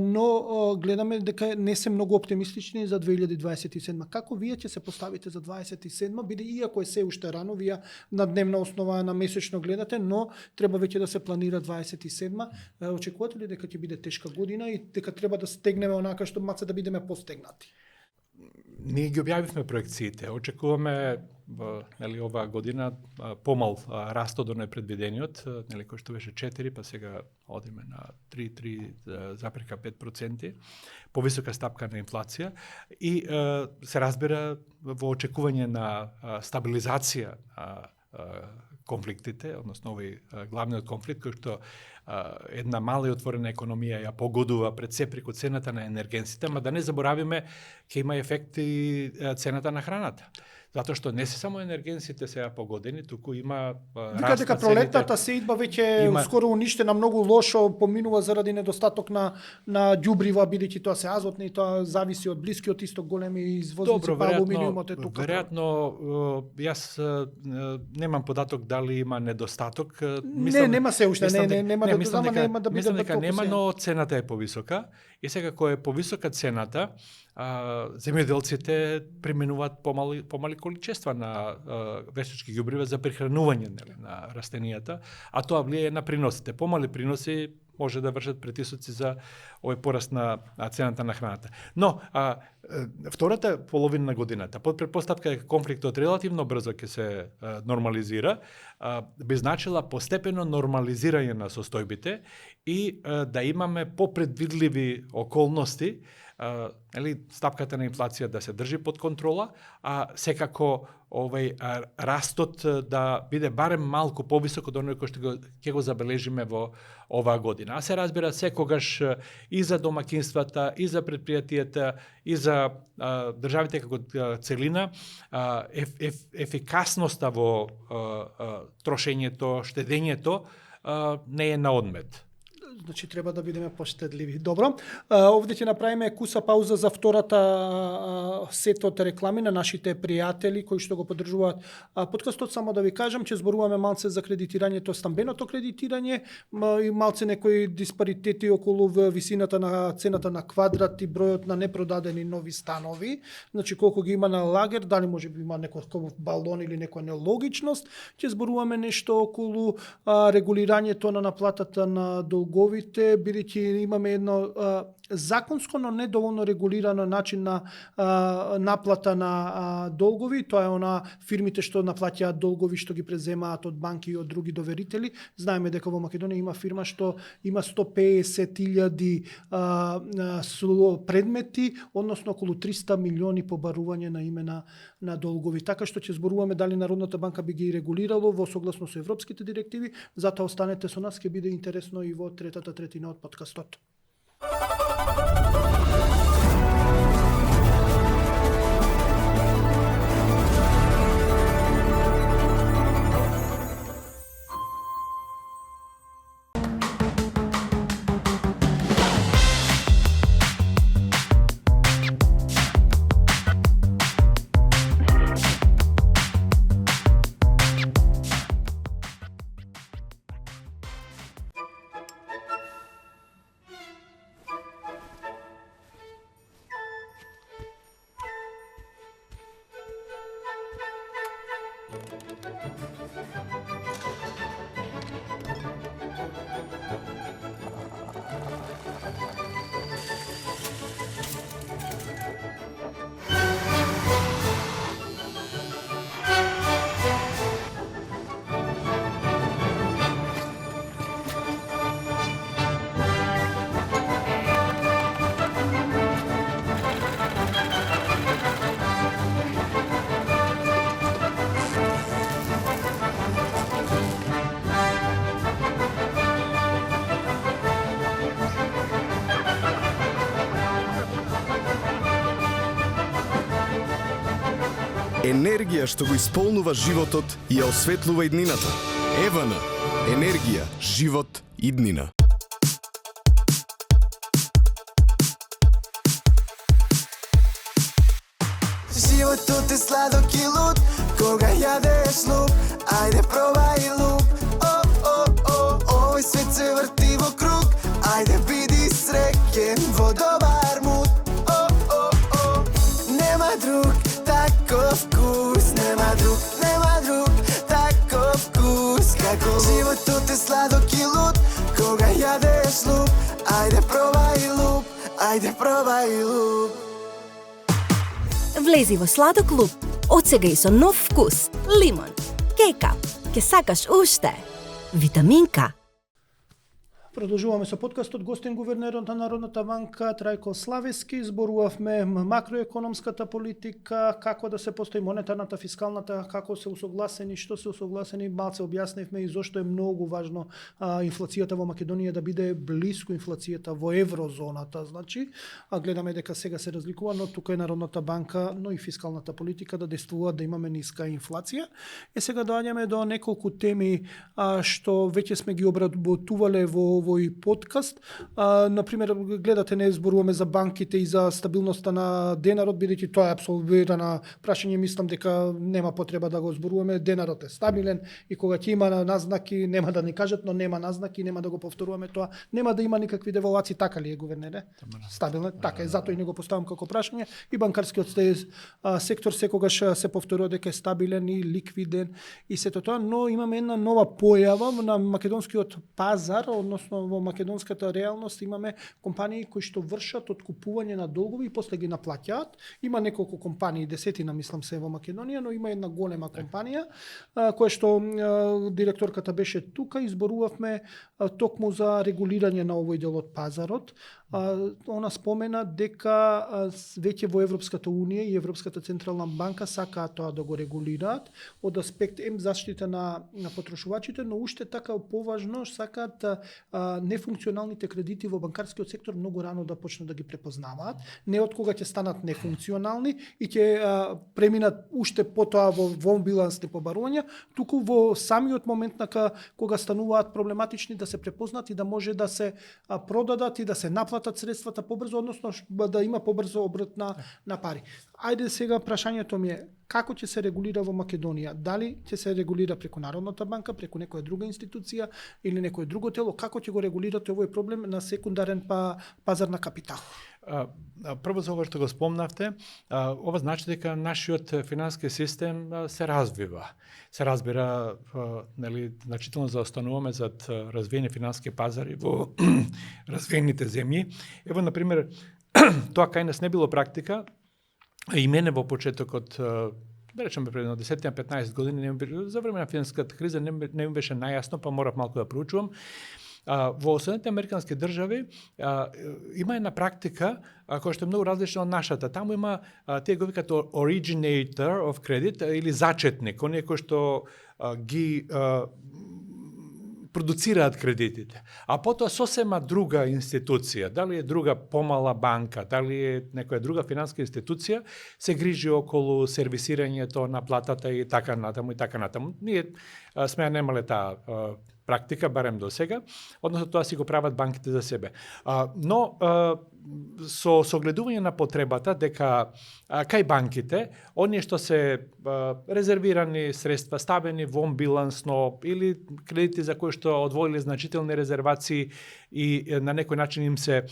но гледаме дека не се многу оптимистични за 2027. Како вие ќе се поставите за 27, биде иако е се уште рано, вие на дневна основа, на месечно гледате, но треба веќе да се планира 27. Очекувате ли дека ќе биде тешка година и дека треба да стегнеме онака што маце да бидеме постегнати? Ние ги објавивме проекциите. Очекуваме нели оваа година помал раст од непредвидениот, нели кој што беше 4, па сега одиме на 3,5%, повисока стапка на инфлација и се разбира во очекување на стабилизација конфликтите, односно овој главниот конфликт кој што една мала и отворена економија ја погодува пред се преку цената на енергенсите, ама да не заборавиме ќе има ефект и цената на храната. Затоа што не се само енергенсите сега погодени, туку има Вика дека пролетната сеидба веќе скоро уништена, многу лошо поминува заради недостаток на ѓубрива, бидејќи тоа се азотни, тоа зависи од Блискиот исток, големи извозници па алуминиумот е тука. Веројатно, јас немам податок дали има недостаток. Нема се уште, нема да знам, нема да биде дека нема, но цената е повисока. И сега кој е повисока цената, земјоделците применуваат помали количества на вештачки ѓубрива за прихранување на растенијата, а тоа влијае на приносите. Помали приноси може да вршат притисоци за овој пораст на цената на храната. Но втората половина на годината, под претпоставка дека конфликтот релативно брзо ќе се нормализира, би значила постепено нормализирање на состојбите и да имаме попредвидливи околности, стапката на инфлација да се држи под контрола, а секако растот да биде барем малку повисок од оној кој што ќе го забележиме во оваа година. А се разбира секогаш и за домакинствата, и за предпријатијата, и за државите како целина, ефикасноста во трошењето, штедењето не е на одмет. Значи треба да бидеме поштедливи. Добро, овде ќе направиме куса пауза за втората сет од реклами на нашите пријатели кои што го поддржуваат подкастот. Само да ви кажам, че зборуваме малце за кредитирањето, стамбеното кредитирање и малце некои диспаритети околу висината на цената на квадрат и бројот на непродадени нови станови. Значи колку ги има на лагер, дали може би има некој балон или некоја нелогичност. Ќе зборуваме нешто околу регулирањето на наплатата на долговите, бидејќи имаме едно законско, но недоволно регулирано начин на наплата на долгови. Тоа е она фирмите што наплаќаат долгови што ги преземаат од банки и од други доверители. Знаеме дека во Македонија има фирма што има 150.000 предмети, односно околу 300 милиони побарување на име на долгови. Така што ќе зборуваме дали Народната банка би ги регулирало во согласно со европските директиви. Затоа останете со нас, ќе биде интересно и во третата третина од подкастот. Енергија што го исполнува животот и ја осветлува иднината. Евана. Енергија, живот, иднина. Животот е сладок и луд, кога јадеш луп, ајде пробај луп. Овој свет се врти во круг, ајде биди среќен во добар муд. Нема друг таков вкус, нема друг таков вкус како животот е сладок и луд, кога јадеш луп, ајде пробај луп, ајде пробај луп. Влези во сладок луп, од сега и со нов вкус. Лимон. Кейкап. Ке сакаш уште. Витаминка. Продолжуваме со подкастот. Гостин гувернерот на Народната банка Трајко Славески. Зборувавме макроекономската политика, како да се постои монетарната, фискалната, како се усогласени, што се усогласени. Малце објаснивме и зошто е многу важно инфлацијата во Македонија да биде блиску инфлацијата во еврозоната. Значи, гледаме дека сега се разликува, но тука е Народната банка, но и фискалната политика да действуваат да имаме ниска инфлација. И сега доаѓаме до неколку теми што веќе сме ги обработувале во овој подкаст. Например, гледате, не зборуваме за банките и за стабилноста на денарот, бидејќи тоа е апсолвирано прашање, мислам дека нема потреба да го зборуваме. Денарот е стабилен и кога ќе има назнаки, нема да ни кажат, но нема назнаки, нема да го повторуваме тоа. Нема да има никакви девалвации, така ли е, гувернере? Стабилен, така е, затоа и не го поставам како прашање. И банкарскиот сектор секогаш се повторува дека е стабилен и ликвиден и сето тоа, но имаме една нова појава на македонскиот пазар, односно во македонската реалност имаме компании кои што вршат откупување на долгови и после ги наплаќаат. Има неколку компании, десетина мислам се во Македонија, но има една голема компанија која што директорката беше тука и зборувавме токму за регулирање на овој дел од пазарот. Она спомена дека веќе во Европската Унија и Европската Централна банка сакаат тоа да го регулираат од аспект заштита на потрошувачите, но уште така поважно сакаат нефункционалните кредити во банкарскиот сектор многу рано да почнат да ги препознаваат, не од кога ќе станат нефункционални и ќе преминат уште потоа во билансни побарувања, туку во самиот момент на кога стануваат проблематични да се препознат и да може да се продадат и да се наплатат средствата побрзо, односно да има побрзо обрт на пари. Ајде сега прашањето ми е како ќе се регулира во Македонија? Дали ќе се регулира преку Народната банка, преку некоја друга институција или некое друго тело? Како ќе го регулирате овој проблем на секундарен пазар на капитал? Прво за ова што го спомнавте, ова значи дека нашиот финански систем се развива. Се разбира, нели, значително заостануваме зад развиени финански пазари во развиените земји. Ево, например, тоа кај нас не било практика, и мене во почетокот, да речеме пред 10-15 години, за време на финанската криза не ми беше најасно, па морав малку да проучувам. Во Соединетите американски држави има една практика која што е многу различна од нашата. Таму има тие го викаат originator of credit или зачетник, оние кои што ги продуцираат кредитите. А потоа сосема друга институција, дали е друга помала банка, дали е некоја друга финанска институција, се грижи околу сервисирањето на платата и така натаму и така натаму. Ние сме немале таа практика, барем до сега, односно тоа си го прават банките за себе. Но со согледување на потребата дека кај банките, оние што се резервирани средства, ставени вон билансно или кредити за кои што одвоиле значителни резервации и на некој начин им се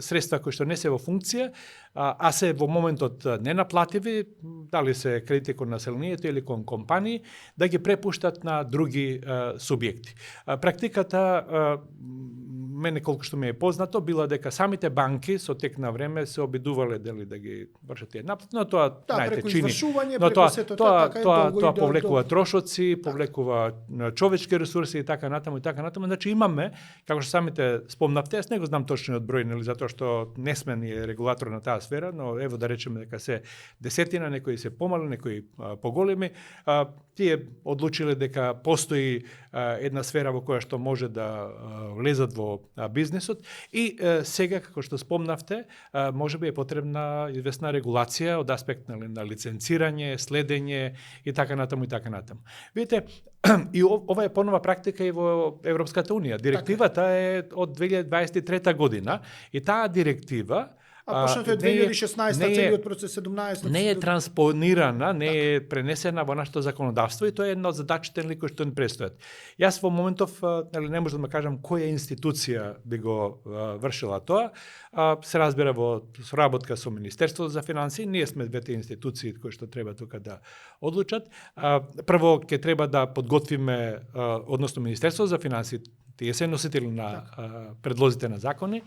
средства кои што не се во функција, а се во моментот ненаплативи, дали се кредити кон населението или кон компании, да ги препуштат на други субјекти. Практиката, мене колку што ми е познато, била дека самите банки со тек на време се обидувале дали да ги вршат тие наплати, но тоа знаете чини. Но тоа повлекува трошоци, повлекува човечки ресурси и така натаму. Значи имаме, како што самите спомнавте, јас не го знам точниот број, нели, затоа што не сме ни регулатор на таа сфера, но ево да речеме дека се десетина, некои се помали, некои поголеми, тие одлучиле дека постои една сфера во која што може да влезат во бизнесот и сега, како што спомнавте, може би е потребна известна регулација од аспект на лиценцирање, следење и така натаму и така натаму. Видите, и ова е понова практика и во Европската Унија. Директивата е од 2023 година и таа директива почнато е 2016, целиот процес 17. Не е транспонирана, не е пренесена во нашето законодавство и тоа е една од задачите кои што ни престојат. Јас во моментов не можам да кажам која институција би го вршила тоа. Се разбира во соработка со Министерството за финансии, ние сме двете институции кои што треба тука да одлучат. Прво ќе треба да подготвиме, односно Министерството за финансии тие се носители на предлозите на закони,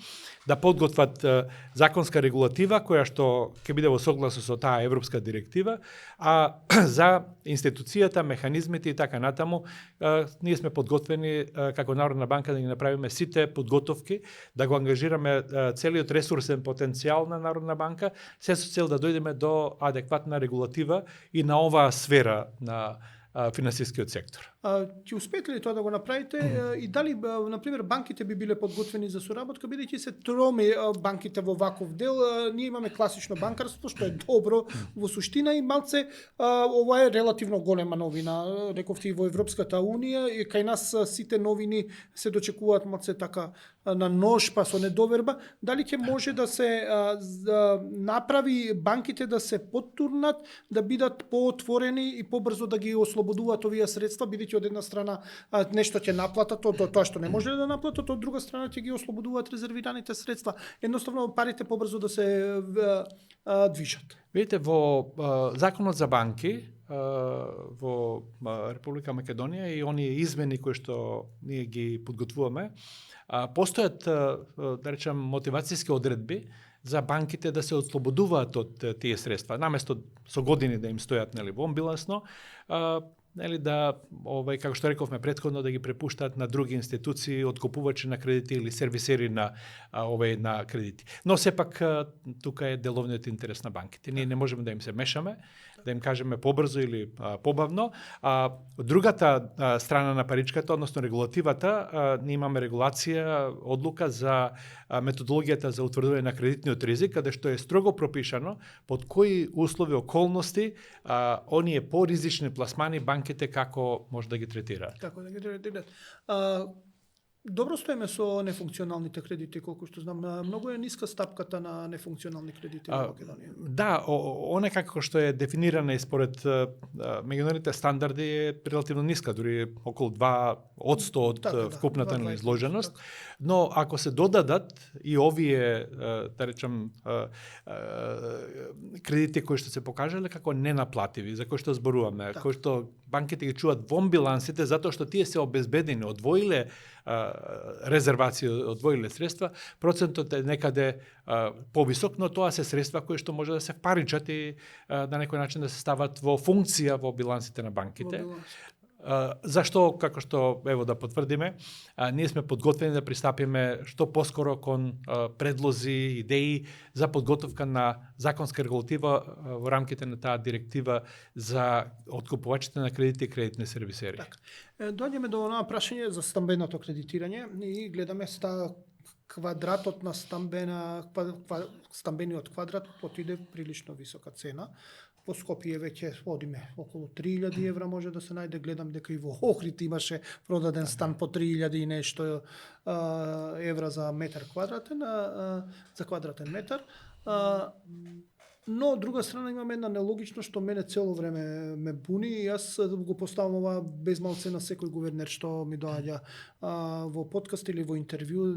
да подготват законска регулатива која што ќе биде во согласност со таа европска директива, а за институцијата, механизмите и така натаму, ние сме подготвени како Народна банка да ги направиме сите подготовки, да го ангажираме целиот ресурсен потенцијал на Народна банка, се со цел да дојдеме до адекватна регулатива и на оваа сфера на финансискиот сектор. Ќе успеете ли тоа да го направите и дали, например, банките би биле подготвени за соработка, бидејќи се троми банките во ваков дел, ние имаме класично банкарство, што е добро во суштина и малце, ова е релативно голема новина, рековте и во Европската Унија, и кај нас сите новини се дочекуваат малце така на нож, па со недоверба, дали ќе може да се направи банките да се поттурнат, да бидат поотворени и побрзо да ги ослободуваат овие средства, бидејќи од една страна нешто ќе наплатат, тоа што не може да наплатат, од друга страна ќе ги ослободуваат резервираните средства. Едноставно парите побрзо да се движат. Видите, во Законот за банки во Република Македонија и оние измени кои што ние ги подготвуваме, постојат, да речем, мотивацијски одредби за банките да се ослободуваат од тие средства, наместо со години да им стојат во билансно, да, како што рековме претходно, да ги препуштаат на други институции, откупувачи на кредити или сервисери на на кредити. Но сепак тука е деловниот интерес на банките. Ние не можеме да им се мешаме, да им кажеме побрзо или побавно. Другата страна на паричката, односно регулативата, ние имаме регулација, одлука за методологијата за утврдување на кредитниот ризик, каде што е строго пропишано под кои услови, околности оние поризични пласмани банките како може да ги третираат. Како да ги третираат. Добро стоиме со нефункционалните кредити, колку што знам. Многу е ниска стапката на нефункционални кредити во Македонија. Да, она како што е дефинирана и според меѓународните стандарди е релативно ниска, дури околу 2% од вкупната на изложеност. Но ако се додадат и овие, да речем, кредити кои што се покажале како ненаплативи, за кои што зборуваме, кои што банките ги чуваат во билансите затоа што тие се обезбедени, одвоиле резервации, одвоиле средства, процентот е некаде повисок, но тоа се средства кои што може да се впаричат и на некој начин да се стават во функција во билансите на банките. Зашто, како што ево да потврдиме, ние сме подготвени да пристапиме што поскоро кон предлози, идеи за подготовка на законска регулатива во рамките на таа директива за откупувачите на кредити и кредитни сервисери. Доаѓаме до онаа прашање за стамбеното кредитирање и гледаме квадратот на стамбениот квадрат отиде прилично висока цена. Во Скопје веќе одиме околу 3000 евра може да се најде, гледам дека и во Охрид имаше продаден стан по 3000 и нешто евра за метар квадратен, за квадратен метар. Но, од друга страна, имаме една нелогичност што мене цело време ме буни и јас го поставам ова без малце на секој гувернер што ми доаѓа во подкаст или во интервју,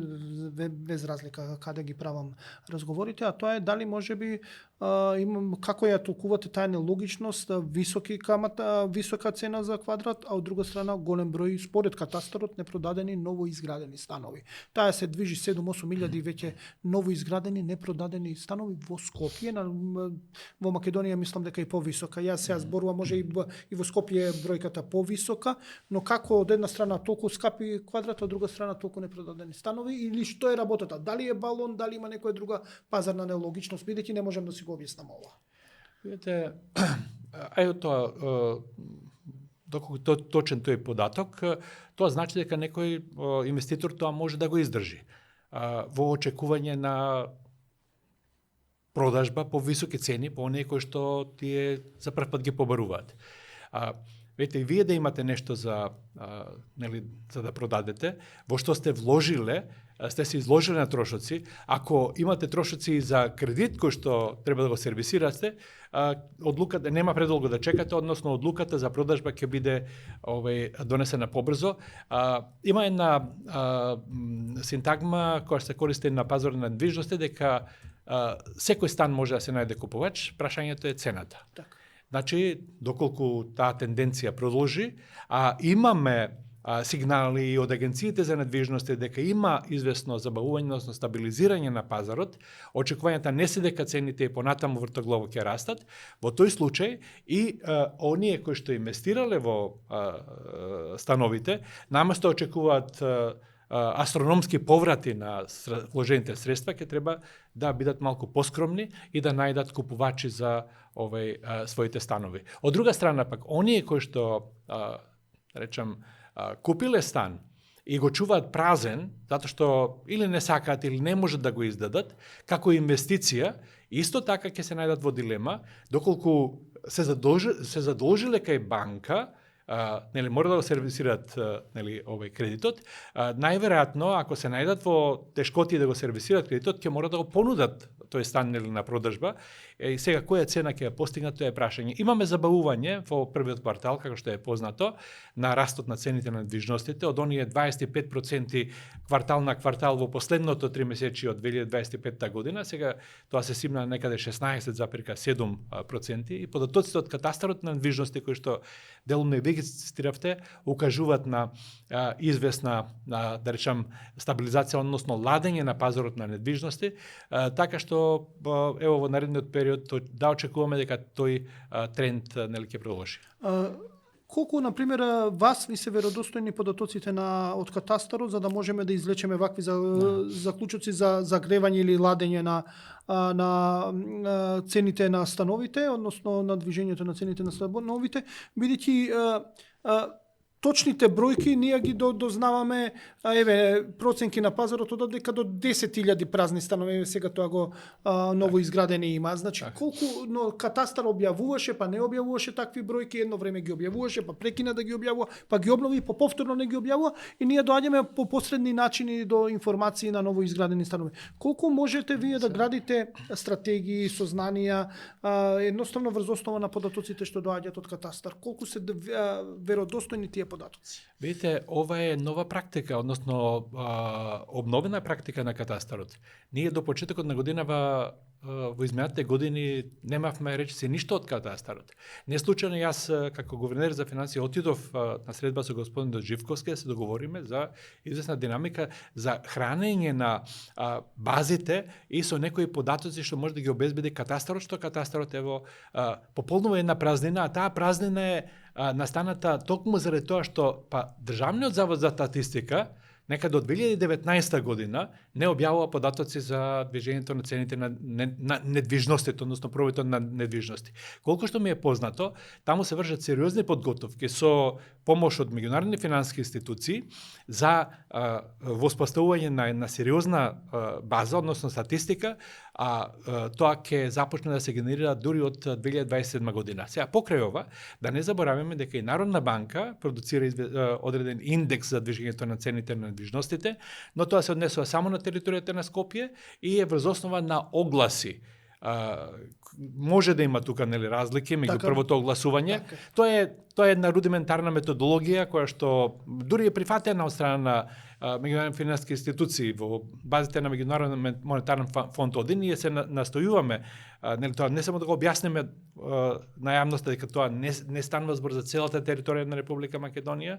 без разлика каде ги правам разговорите, а тоа е дали можеби како ја толкувате таа нелогичност, високи камата, висока цена за квадрат, а од друга страна голем број според катастарот непродадени новоизградени станови. Таа се движи 7-8 илјади веќе новоизградени непродадени станови во Скопје, во Македонија мислам дека е повисока. Јас сега зборувам, може и во Скопје бројката повисока, но како од една страна толку скапи квадрат, од друга страна толку непродадени станови, или што е работата? Дали е балон, дали има некоја друга пазарна нелогичност, бидејќи не можам да си го објаснам ова. Видите, тоа доколку точен тој податок, тоа значи дека некој инвеститор тоа може да го издржи во очекување на продажба по високи цени, по оние кои што тие за прв пат ги побаруваат. Видите, и вие да имате нешто за да продадете, во што сте вложиле, сте се изложиле на трошоци, ако имате трошоци за кредит кој што треба да го сервисирате, одлуката нема предолго да чекате, односно одлуката за продажба ќе биде донесена побрзо. Има една синтагма која се користи на пазарот на недвижности дека секој стан може да се најде купувач, прашањето е цената. Так. Значи, доколку таа тенденција продолжи, а имаме сигнали и од агенциите за недвижности дека има известно забавување, односно стабилизирање на пазарот, очекувањата не се дека цените и понатаму вртоглаво ќе растат, во тој случај и оние кои што инвестирале во становите, наместо очекуваат астрономски поврати на вложените средства, ќе треба да бидат малку поскромни и да најдат купувачи за своите станови. Од друга страна пак, оние кои што речам купиле стан и го чуваат празен, затоа што или не сакаат или не можат да го издадат, како инвестиција, исто така ќе се најдат во дилема, доколку се задолжиле кај банка, мора да го сервисираат овој кредитот, најверојатно ако се најдат во тешкоти да го сервисираат кредитот, ќе мора да го понудат тој стан на продажба. И сега која цена ќе ја постигнат, тоа е прашање. Имаме забавување во првиот квартал, како што е познато, на растот на цените на недвижностите, од оние 25% квартал на квартал во последното 3 месечи од 2025 година, сега тоа се симна некаде 16,7% и податоците од катастарот на недвижности кои што делумно и веќе цитиравте, укажуваат на известна, да речам, стабилизација, односно ладење на пазарот на недвижности, така што ево во наредниот период да очекуваме дека тој тренд ќе продолжи. Колку, например, вас ви се веродостојни податоците од катастарот, за да можеме да извлечеме вакви заклучоци за загревање или ладење на цените на становите, односно на движењето на цените на становите, бидејќи точните бројки ние ги дознаваме, проценки на пазарот од дека до 10.000 празни станови сега тоа го ново изградени има. Значи колку катастар објавуваше, па не објавуваше такви бројки, едно време ги објавуваше, па прекина да ги објавува, па ги обнови, па повторно не ги објавува и ние доаѓаме по посредни начини до информации на ново изградени станови. Колку можете вие да градите стратегии, сознанија, едноставно врз основа на податоците што доаѓаат од катастар? Колку се веродостојни тие податоци? Видите, ова е нова практика, односно обновена практика на катастарот. Ние до почетокот на годинава во изминатите години немавме речиси ништо од катастарот. Не случајно јас како гувернер за финансии отидов на средба со господин Додживковски да се договориме за известна динамика за хранење на базите и со некои податоци што може да ги обезбеди катастарот, што катастарот пополнува една празнина, а таа празнина е настаната токму заради тоа што Државниот завод за статистика некаде од 2019 година не објавува податоци за движењето на цените на недвижностите, односно пробивот на недвижности. Колку што ми е познато, таму се вршат сериозни подготовки со помош од меѓународни финансиски институции за воспоставување на една сериозна база, односно статистика, тоа ќе започне да се генерира дури од 2027 година. Сега, покрај ова, да не забораваме дека и Народна банка продуцира одреден индекс за движењето на цените на недвижностите, но тоа се однесува само на територијата на Скопје и е врз основа на огласи. Може да има тука разлики меѓу првото огласување. Тоа е една рудиментарна методологија која што дури е прифатена од страна на меѓународни финансиски институции во базите на Меѓународен монетарен фонд ОДИ. Ние се настојуваме тоа не само да го објасниме на јавноста дека тоа не станува збор за целата територија на Република Македонија,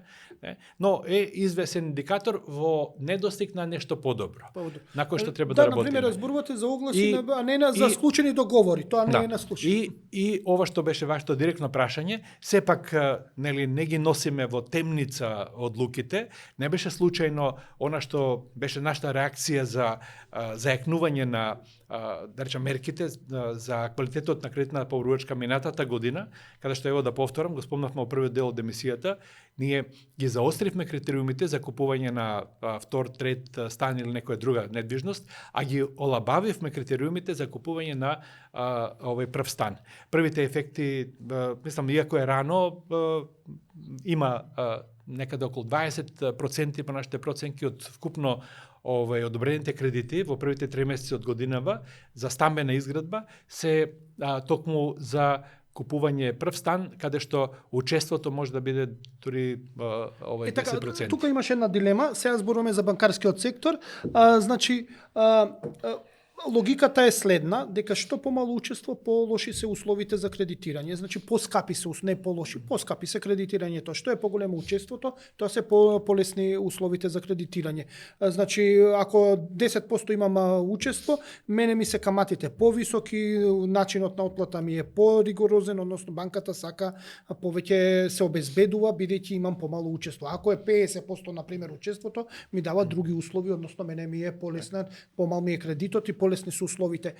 но е извесен индикатор во недостиг на нешто подобро, на кој што треба да работиме. Да, например, зборувате за огласи, а не за склучени договори. Тоа не е на склучени. И ова што беше вашето директно прашање, сепак не ги носиме во темница одлуките. Не беше случајно она што беше нашата реакција за зајакнување на да речем мерките за квалитетот на кредитна поручка минатата година, каде што ево да повторам, го спомнавме во првиот дел од емисијата, ние ги заостривме критериумите за купување на втор, трет стан или некоја друга недвижност, а ги олабавивме критериумите за купување на овој прв стан. Првите ефекти, мислам, иако е рано, има некаде околу 20% по нашите проценки од вкупно одобрените кредити во првите 3 месеци од годинава за стамбена изградба се токму за купување прв стан, каде што учеството може да биде дури 10%. Тука имаше една дилема, сега зборуваме за банкарскиот сектор, значи Логиката е следна, дека што помало учество, полоши се условите за кредитирање. Значи поскапи се, не полоши, поскапи се кредитирањето. Што е поголемо учеството, тоа се полесни условите за кредитирање. Значи ако 10% имам учество, мене ми се каматите повисоки, начинот на отплата ми е поригорозен, односно банката сака повеќе се обезбедува бидејќи имам помало учество. Ако е 50% на пример учеството, ми дава други услови, односно мене ми е полеснен, помал ми е кредитот и полесни се условите.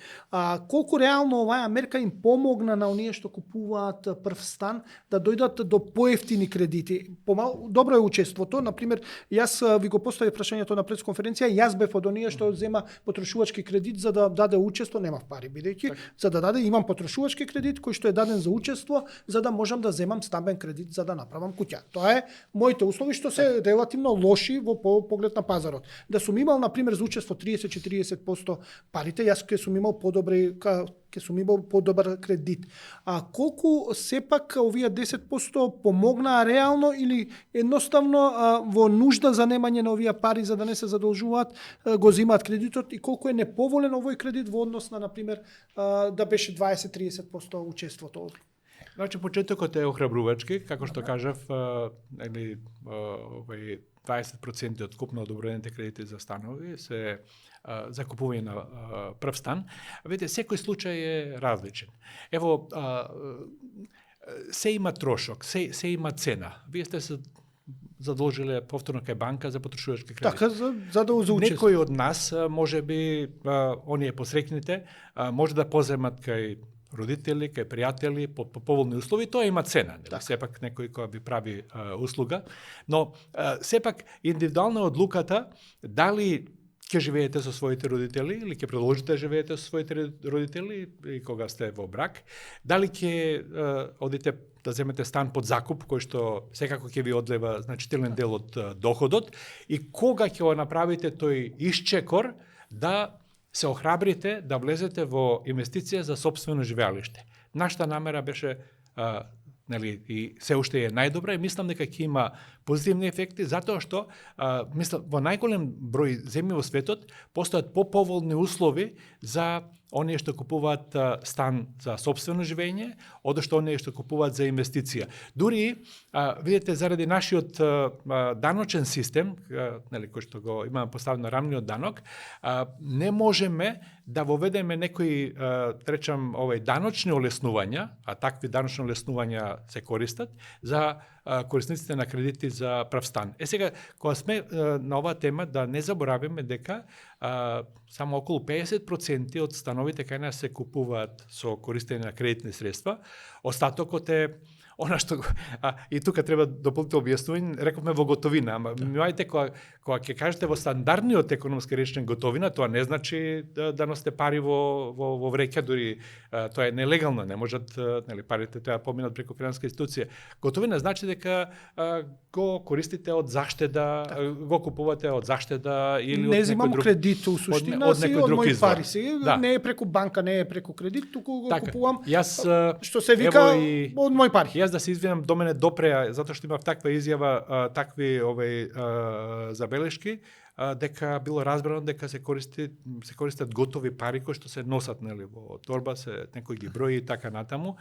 Колку реално оваа мерка им помогна на оние што купуваат прв стан да дојдат до поевтини кредити? Добро е учеството, на пример, јас ви го поставив прашањето на пресконференција, јас бев од оние што зема потрошувачки кредит за да даде учество, немав пари бидејќи за да даде имам потрошувачки кредит кој што е даден за учество за да можам да земам стамбен кредит за да направам куќа. Тоа е моите услови што се релативно лоши во поглед на пазарот. Да сум имал на пример за учество 30-40% парите, јас ќе сум имал подобар кредит. Колку сепак овие 10% помогнаа реално или едноставно во нужда за немање на овие пари за да не се задолжуваат, го земаат кредитот и колку е неповолен овој кредит во однос на пример да беше 20-30% учеството? Значи почетокот е охрабрувачки, како што кажав, овој 20% од купно одобрените кредити за станови се за купување на прв стан. Видите, секој случај е различен. Ево, се има трошок, се има цена. Вие сте се задолжиле повторно кај банка за потрошувачки кредит. Така, за да учество. Некои од нас, може би, оние посрекните, може да поземат кај родители, кај пријатели, по поволни услови, тоа има цена. Так. Сепак некој кој ви прави услуга. Но сепак индивидуална одлуката дали ќе живеете со своите родители или ќе продолжите да живеете со своите родители и кога сте во брак, дали ќе одите да земете стан под закуп кој што секако ќе ви одлева значителен дел од доходот и кога ќе го направите тој исчекор да се охрабрите да влезете во инвестиција за сопствено живеалиште. Нашата намера беше и се уште е најдобра и мислам дека ќе има позитивни ефекти затоа што мислам во најголем број земји во светот постојат поповолни услови за оние што купуваат стан за сопствено живење, одошто оние што купуваат за инвестиција. Дури видите заради нашиот даночен систем, кој што го имаме поставено рамниот данок, не можеме да воведеме некои речам даночни олеснувања, а такви даночни олеснувања се користат за корисниците на кредити за прв стан. Сега, кога сме на оваа тема, да не забораваме дека само околу 50% од становите кај нас се купуваат со користење на кредитни средства. Остатокот е она што и тука треба дополнително објаснување, рековме во готовина, ама внимавајте кога ќе кажете во стандардниот економски речник готовина, тоа не значи да носите пари во вреќа, дури тоа е нелегално, не можат парите треба поминат преку финансиска институција. Готовина значи дека го користите од заштеда, го купувате од заштеда или не земам кредит у суштина, од некој друг извор. Пари си, не е преку банка, не е преку кредит, туку го купувам. Што се вика од мој пари. Јас да се извинам, до мене допреа, затоа што имав таква изјава, такви забелешки, дека било разбрано дека се користат готови пари кои што се носат во торба, некој ги брои и така натаму.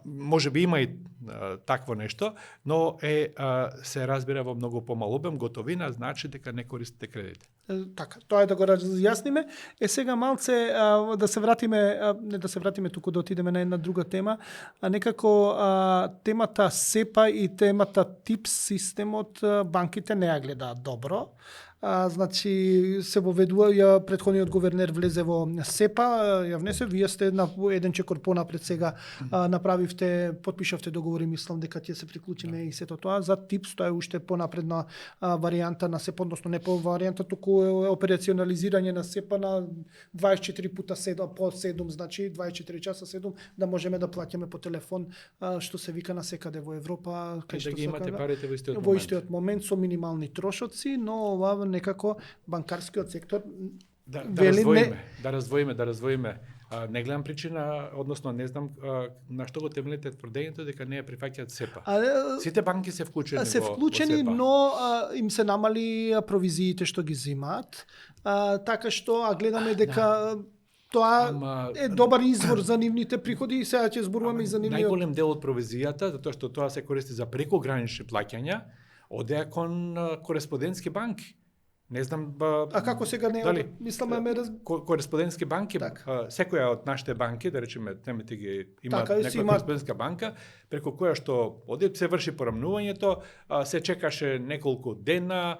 Може би има и такво нешто, но се разбира во многу помал обем. Готовина значи дека не користите кредит. Така, тоа е да го разјасниме. Сега малце да се вратиме, не да се вратиме туку да отидеме на една друга тема, а некако темата СЕПА и темата ТИПС системот банките не ја гледаат добро. Значи се воведува, претходниот гувернер влезе во СЕПА, ја внесе, вие сте на еден чекор понапред сега направивте, потпишавте договори, мислам дека ќе се приклучиме и сето тоа. За ТИПС тоа е уште понапредна варијанта на СЕПА, односно не по варијанта, туку е операционализирање на СЕПА на 24 пута 7, по 7, значи 24 часа 7, да можеме да плаќаме по телефон, што се вика на секаде во Европа, кај што да ги имате парите во истиот момент со минимални трошоци, но ова некако банкарскиот сектор да раздвоиме. Не гледам причина, односно не знам на што го темелите тврдењето дека не ја прифаќаат СЕПА. Сите банки се вклучени во СЕПА. Но им се намали провизиите што ги земаат. Така што гледаме дека Тоа Ама, е добар извор за нивните приходи и сега ќе зборуваме и за нивниот. Најголем дел од провизијата, затоа што тоа се користи за прекогранични плаќања, одеа кон кореспондентски банки. Не знам А како сега не дали мислам ме кореспондентски банки, Така. секоја од нашите банки, да речеме, темите ги има Така, некоја има- кореспондентска банка, преку која што оди се врши порамнувањето, се чекаше неколку дена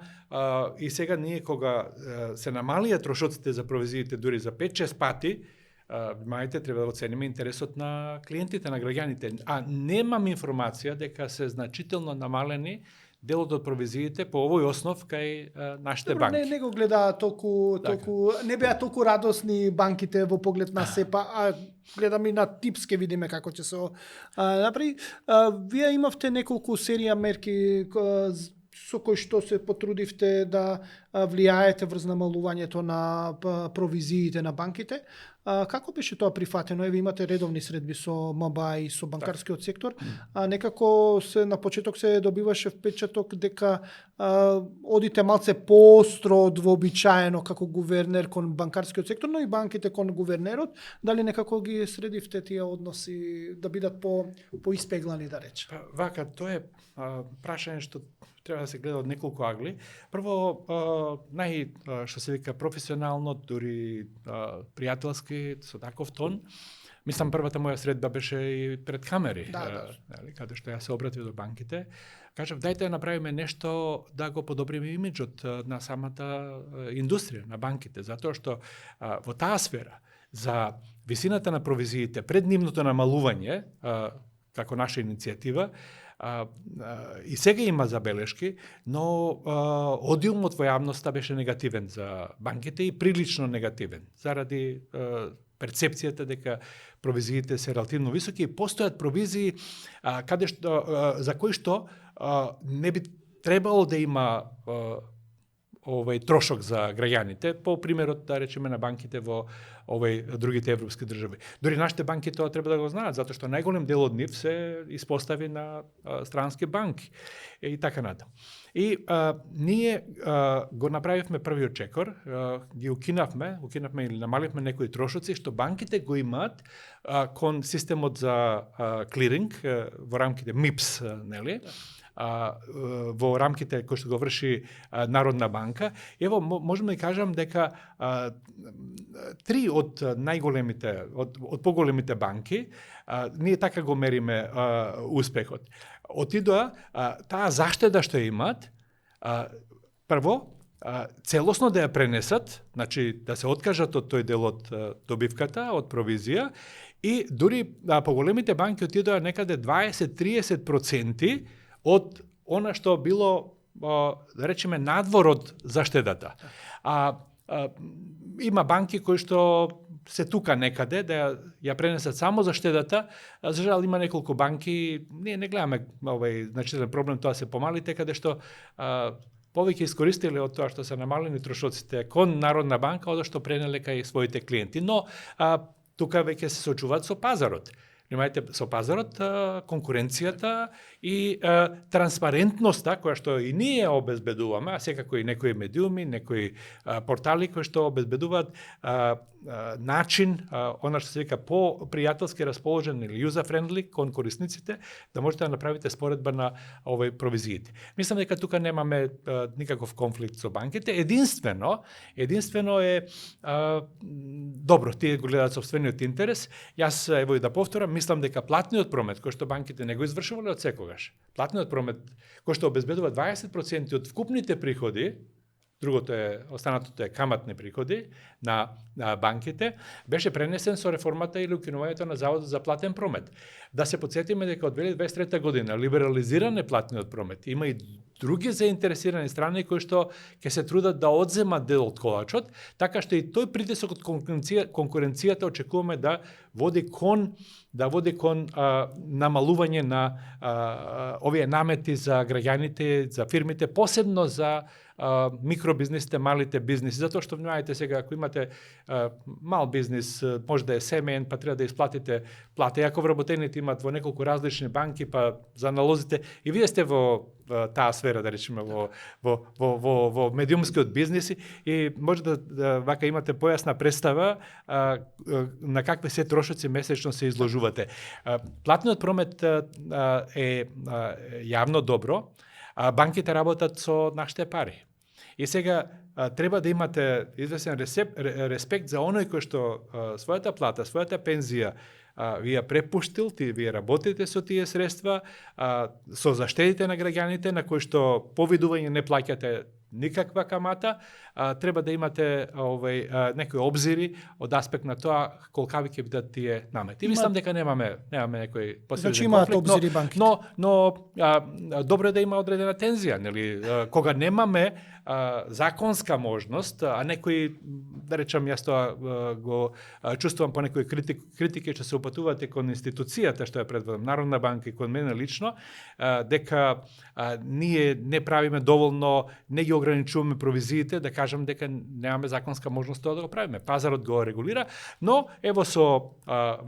и сега ние кога се намалија трошоците за провизиите дури за 5-6 пати, внимавајте, треба да оцениме интересот на клиентите, на граѓаните. А немам информација дека се значително намалени делот од провизиите по овој основ кај нашите Добро, банки. не го гледа толку не беа толку радосни банките во поглед на СЕПА, а гледаме и на ТИПС ке видиме како ќе се направи. Вие имавте неколку серија мерки со кои што се потрудивте да влијаете врз намалувањето на провизиите на банките. Како беше тоа прифатено? Еве имате редовни средби со МБА и со банкарскиот сектор, некако се на почеток се добиваше впечаток дека одите малце поостро од вообичаено како гувернер кон банкарскиот сектор, но и банките кон гувернерот. Дали некако ги средивте тие односи да бидат поиспеглани, да речем? Вака, тоа е прашање што треба да се гледа од неколку агли. Прво, што се вика професионално, дури пријателски, со таков тон. Мислам, првата моја средба беше и пред камери, каде што ја се обратив до банките. Кажав, дајте да направиме нешто да го подобриме имиджот на самата индустрија, на банките, затоа што во таа сфера, за висината на провизиите, пред нивното намалување, како наша иницијатива, и сега има забелешки, но одиумот во јавноста беше негативен за банките и прилично негативен, заради перцепцијата дека провизиите се релативно високи и постојат провизии каде што за кои што не би требало да има трошок за граѓаните, по примерот, да речеме, на банките во другите европски држави. Дори нашите банки тоа треба да го знаат, затоа што најголем дел од нив се испостави на странски банки и така натаму. И ние го направивме првиот чекор, ги укинавме или намаливме некои трошоци што банките го имаат кон системот за клиринг во рамките МИПС, нели? Во рамките кои што го врши Народна банка. Ево, можеме да кажам дека три од најголемите, од поголемите банки, ние така го мериме успехот. Отидоа таа заштеда што имаат, прво, целосно да ја пренесат, значи да се откажат од тој дел од добивката, од провизија, и дури поголемите банки отидоа некаде 20-30% од она што било, да речеме, надвор од заштедата. Има банки кои што се тука некаде да ја пренесат само заштедата. За жал има неколку банки, ние не гледаме значителен проблем, тоа се помалите, каде што повеќе искористиле од тоа што се намалени трошоците кон Народна банка, од што пренеле кај своите клиенти. Но тука веќе се сочуваат со пазарот. Внимајте, со пазарот, конкуренцијата и транспарентноста, која што и ние обезбедуваме, а секако и некои медиуми, некои портали кои што обезбедуваат начин, она што се вика по-пријателски расположен или user-friendly кон корисниците, да можете да направите споредба на овој провизиите. Мислам дека тука немаме никаков конфликт со банките. Единствено е добро, тие го гледаат собствениот интерес. Јас, ево и да повторам, мислам дека платниот промет, кој што банките не го извршувале од секогаш, платниот промет, кој што обезбедува 20% од вкупните приходи, другото е, останатото е каматни приходи на банките, беше пренесен со реформата или укинувањето на Заводот за платен промет. Да се подсетиме дека од 2023 година либерализиран е платниот промет. Има и други заинтересирани страни кои што ќе се трудат да одземат дел од колачот, така што и тој притисок од конкуренцијата очекуваме да води кон намалување на овие намети за граѓаните, за фирмите, посебно за микробизнисите, малите бизниси, затоа што внимавајте сега, ако имате мал бизнис, може да е семеен, па треба да исплатите плата. Ако вработените имат во неколку различни банки, па за налозите, и вие сте во таа сфера, да речеме, во медиумскиот бизнис, и може да вака имате појасна представа на какви се трошоци месечно се изложувате. Платниот промет е јавно добро, а банките работат со нашите пари. И сега треба да имате известен респект за оној кој што својата плата, својата пензија вие препуштил, вие работите со тие средства, со заштедите на граѓаните на кои што повидување не плаќате никаква камата, треба да имате некои обзири од аспект на тоа колкави ќе бидат тие намети. Мислам дека немаме некој посебен значи имаат обзири банките. Но добро е да има одредена тензија, нели? Кога немаме законска можност, а некои, да речам, јас тоа го чувствувам по некои критики што се упатувате кон институцијата што ја предводам, Народна банка и кон мене лично, дека ние не правиме доволно, не ги ограничуваме провизиите, да кажам дека немаме законска можност тоа да го правиме. Пазарот го регулира, но ево со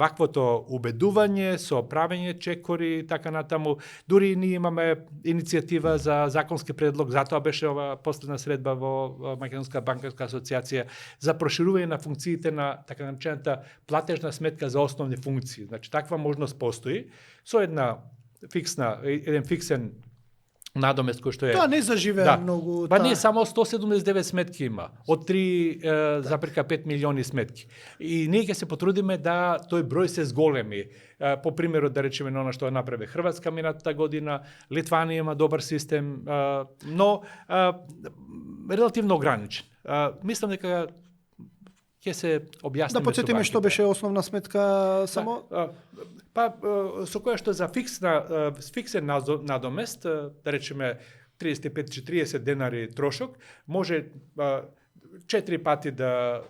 ваквото убедување, со правење чекори и така натаму, дури ние имаме иницијатива за законски предлог, затоа беше ова последна средба во Македонска банкарска асоциација за проширување на функциите на така наречената платежна сметка за основни функции. Значи таква можност постои со еден фиксен надомест кој што е... Тоа не заживеа многу. Па не, само 179 сметки има, од 3,5 милиони сметки. И ние ќе се потрудиме да тој број се зголеми. По примерот, да речеме, на она што направи Хрватска минатата година, Литванија има добар систем, но релативно ограничен. Мислам дека ќе се објасниме. Да потсетиме што беше основна сметка само? Со која што за фиксен надомест, да речеме 35-40 денари трошок, може 4 пати да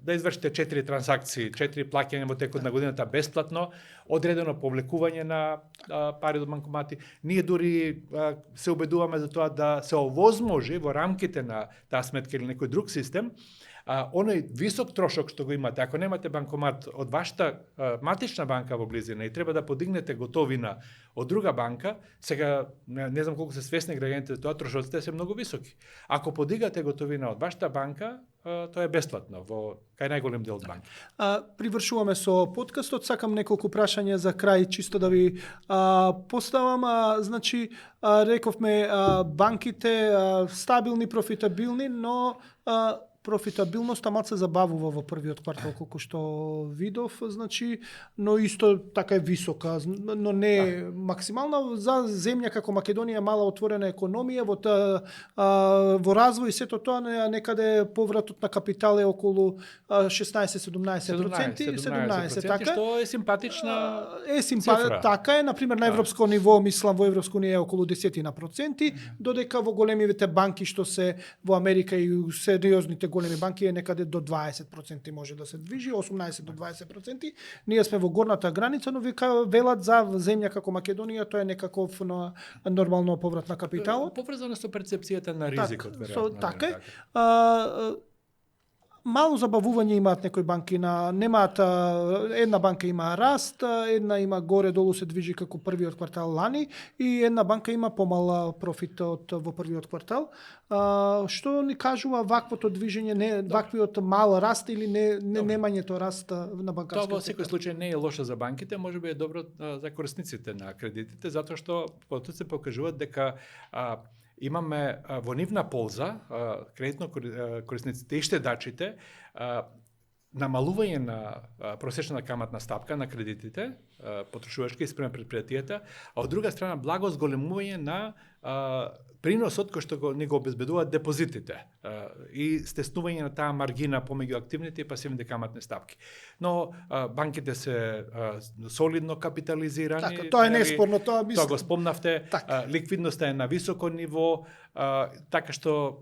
извршите 4 трансакции, 4 плаќања во текот на годината бесплатно, одредено повлекување на пари од банкомати. Ние дури се убедуваме за тоа да се овозможи во рамките на таа сметка или некој друг систем, оној висок трошок што го имате, ако немате банкомат од вашата матична банка во близина и треба да подигнете готовина од друга банка, сега не знам колку се свесни граѓаните за тоа, трошоците се многу високи. Ако подигате готовина од вашата банка, тоа е бесплатно кај најголем дел од банки. Привршуваме со подкастот, сакам неколку прашања за крај, чисто да ви поставам. Значи, рековме банките стабилни, профитабилни, но профитабилноста малце забавува во првиот квартал, колку што видов, значи, но исто така е висока, но не максимална за земја како Македонија, мала отворена економија, во развој сето тоа некаде повратот на капитал е околу 16-17%, 17 така. Што е симпатична цифра. Така е, например на европско ниво, мислам во Европска унија е околу 10%, додека во големивите банки што се во Америка и сериозните големи банки е некаде до 20% може да се движи, 18 до 20%. Ние сме во горната граница, но велат за земја како Македонија, тоа е некаков нормално поврат на капиталот. Поврзано со перцепцијата на ризикот, веројатно. Така е. Мало забавување имаат некои банки, немаат, една банка има раст, една има горе-долу се движи како првиот квартал лани и една банка има помал профит во првиот квартал. Што ни кажува ваквото движење, ваквиот мал раст или немањето раст на банкарскиот? Тоа во секој случај не е лошо за банките, можеби е добро за корисниците на кредитите, затоа што потоци се покажуваат дека имаме во нивна полза, кредитно корисниците и штедачите, намалување на просечна каматна стапка на кредитите, потрошувачки спрема предпријатијата, а од друга страна благо зголемување на приносот кој што не го обезбедуваат депозитите и стеснување на таа маргина помеѓу активните и пасивните каматни стапки. Но банките се солидно капитализирани. Така, тоа е неспорно, тоа Тоа го спомнавте. Така. Ликвидноста е на високо ниво, така што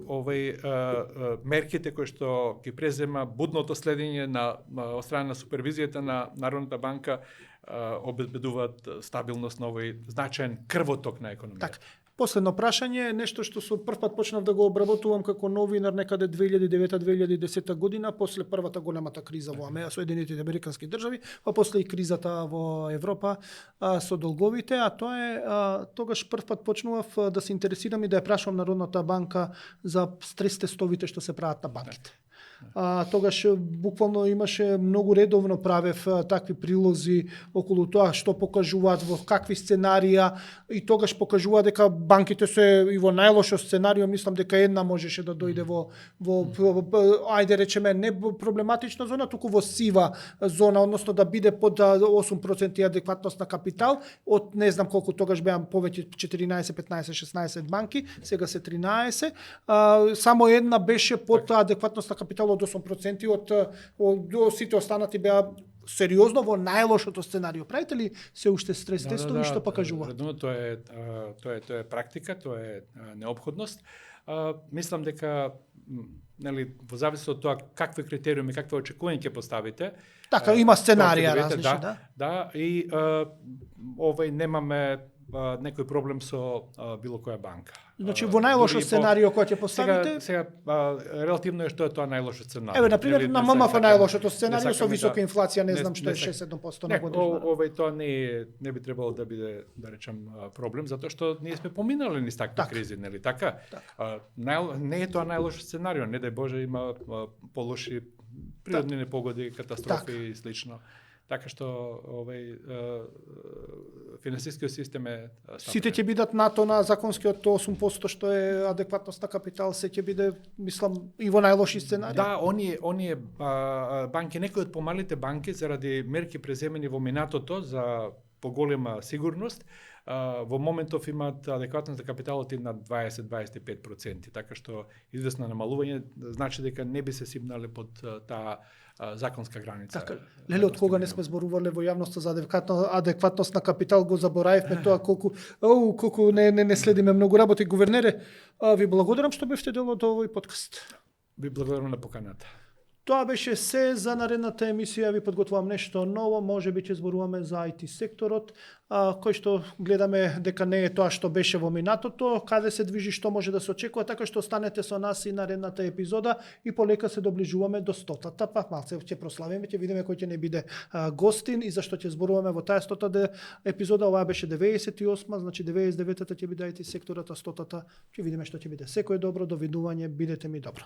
мерките кои што ги презема будното следење од страна на супервизијата на Народната банка обезбедуваат стабилност на овој значаен крвоток на економијата. Така. Последно прашање, нешто што со прв пат почнав да го обработувам како новинар некаде 2009-2010 година, после првата големата криза во Соединетите американски држави, а после и кризата во Европа со долговите, а тоа е тогаш прв пат почнував да се интересирам и да ја прашувам Народната банка за стрес тестовите што се прават на банките. Тогаш буквално имаше многу редовно правев такви прилози околу тоа што покажуваат во какви сценарија и тогаш покажува дека банките се и во најлошо сценарио, мислам дека една можеше да дојде во ајде речеме не проблематична зона, туку во сива зона, односно да биде под 8% адекватност на капитал, од не знам колку тогаш беа повеќе 14, 15, 16 банки, сега се 13. Само една беше под адекватност на капитал од 8%, од сите останати беа сериозно во најлошото сценарио. Правите ли се уште стрес тестови што покажува? Тоа е практика, тоа е неопходност. Мислам дека во зависност од тоа какви критериуми, какви очекувања ќе поставите. Така, има сценарија различни, да? Да, и немаме некој проблем со било која банка. Значи во најлошо сценарио кој ќе поставите? Сега релативно е што е тоа најлошо сценарио. Еве на пример на ММФ најлошото сценарио со висока инфлација, не знам што е 6-7% на годишна. Тоа не би требало да биде, да речем, проблем, затоа што ние сме поминали низ такви кризи, нели така? Не е тоа најлошо сценарио, не дај Боже има полоши природни непогоди, катастрофи и слично. Така што финансискиот систем е сите ќе бидат нато на законскиот 8% што е адекватност на капитал, се ќе биде, мислам, и во најлоши сценарии. Да, оние банки, некои од помалите банки заради мерки преземени во минатото за поголема сигурност, во моментов имаат адекватност на капиталот и на 20-25%, така што известно намалување значи дека не би се сипнале под таа законска граница. Така, леле, од кога не сме зборувале во јавноста за адекватност на капитал, го заборавивме тоа колку не следиме многу работи. Гувернере, ви благодарам што бевте дел од овој подкаст. Ви благодарам на поканата. Тоа беше се за наредната емисија. Ви подготвувам нешто ново, може би ќе зборуваме за IT секторот, кој што гледаме дека не е тоа што беше во минатото, каде се движи, што може да се очекува, така што останете со нас и наредната епизода и полека се доближуваме до 100-та, па малце ќе прославиме, ќе видиме кој ќе не биде гостин и зашто ќе зборуваме во таа 100-та епизода. Оваа беше 98-ма, значи 99-та ќе биде IT секторот, а 100-та ќе видиме што ќе биде. Секој добро, довидување, бидете ми добро.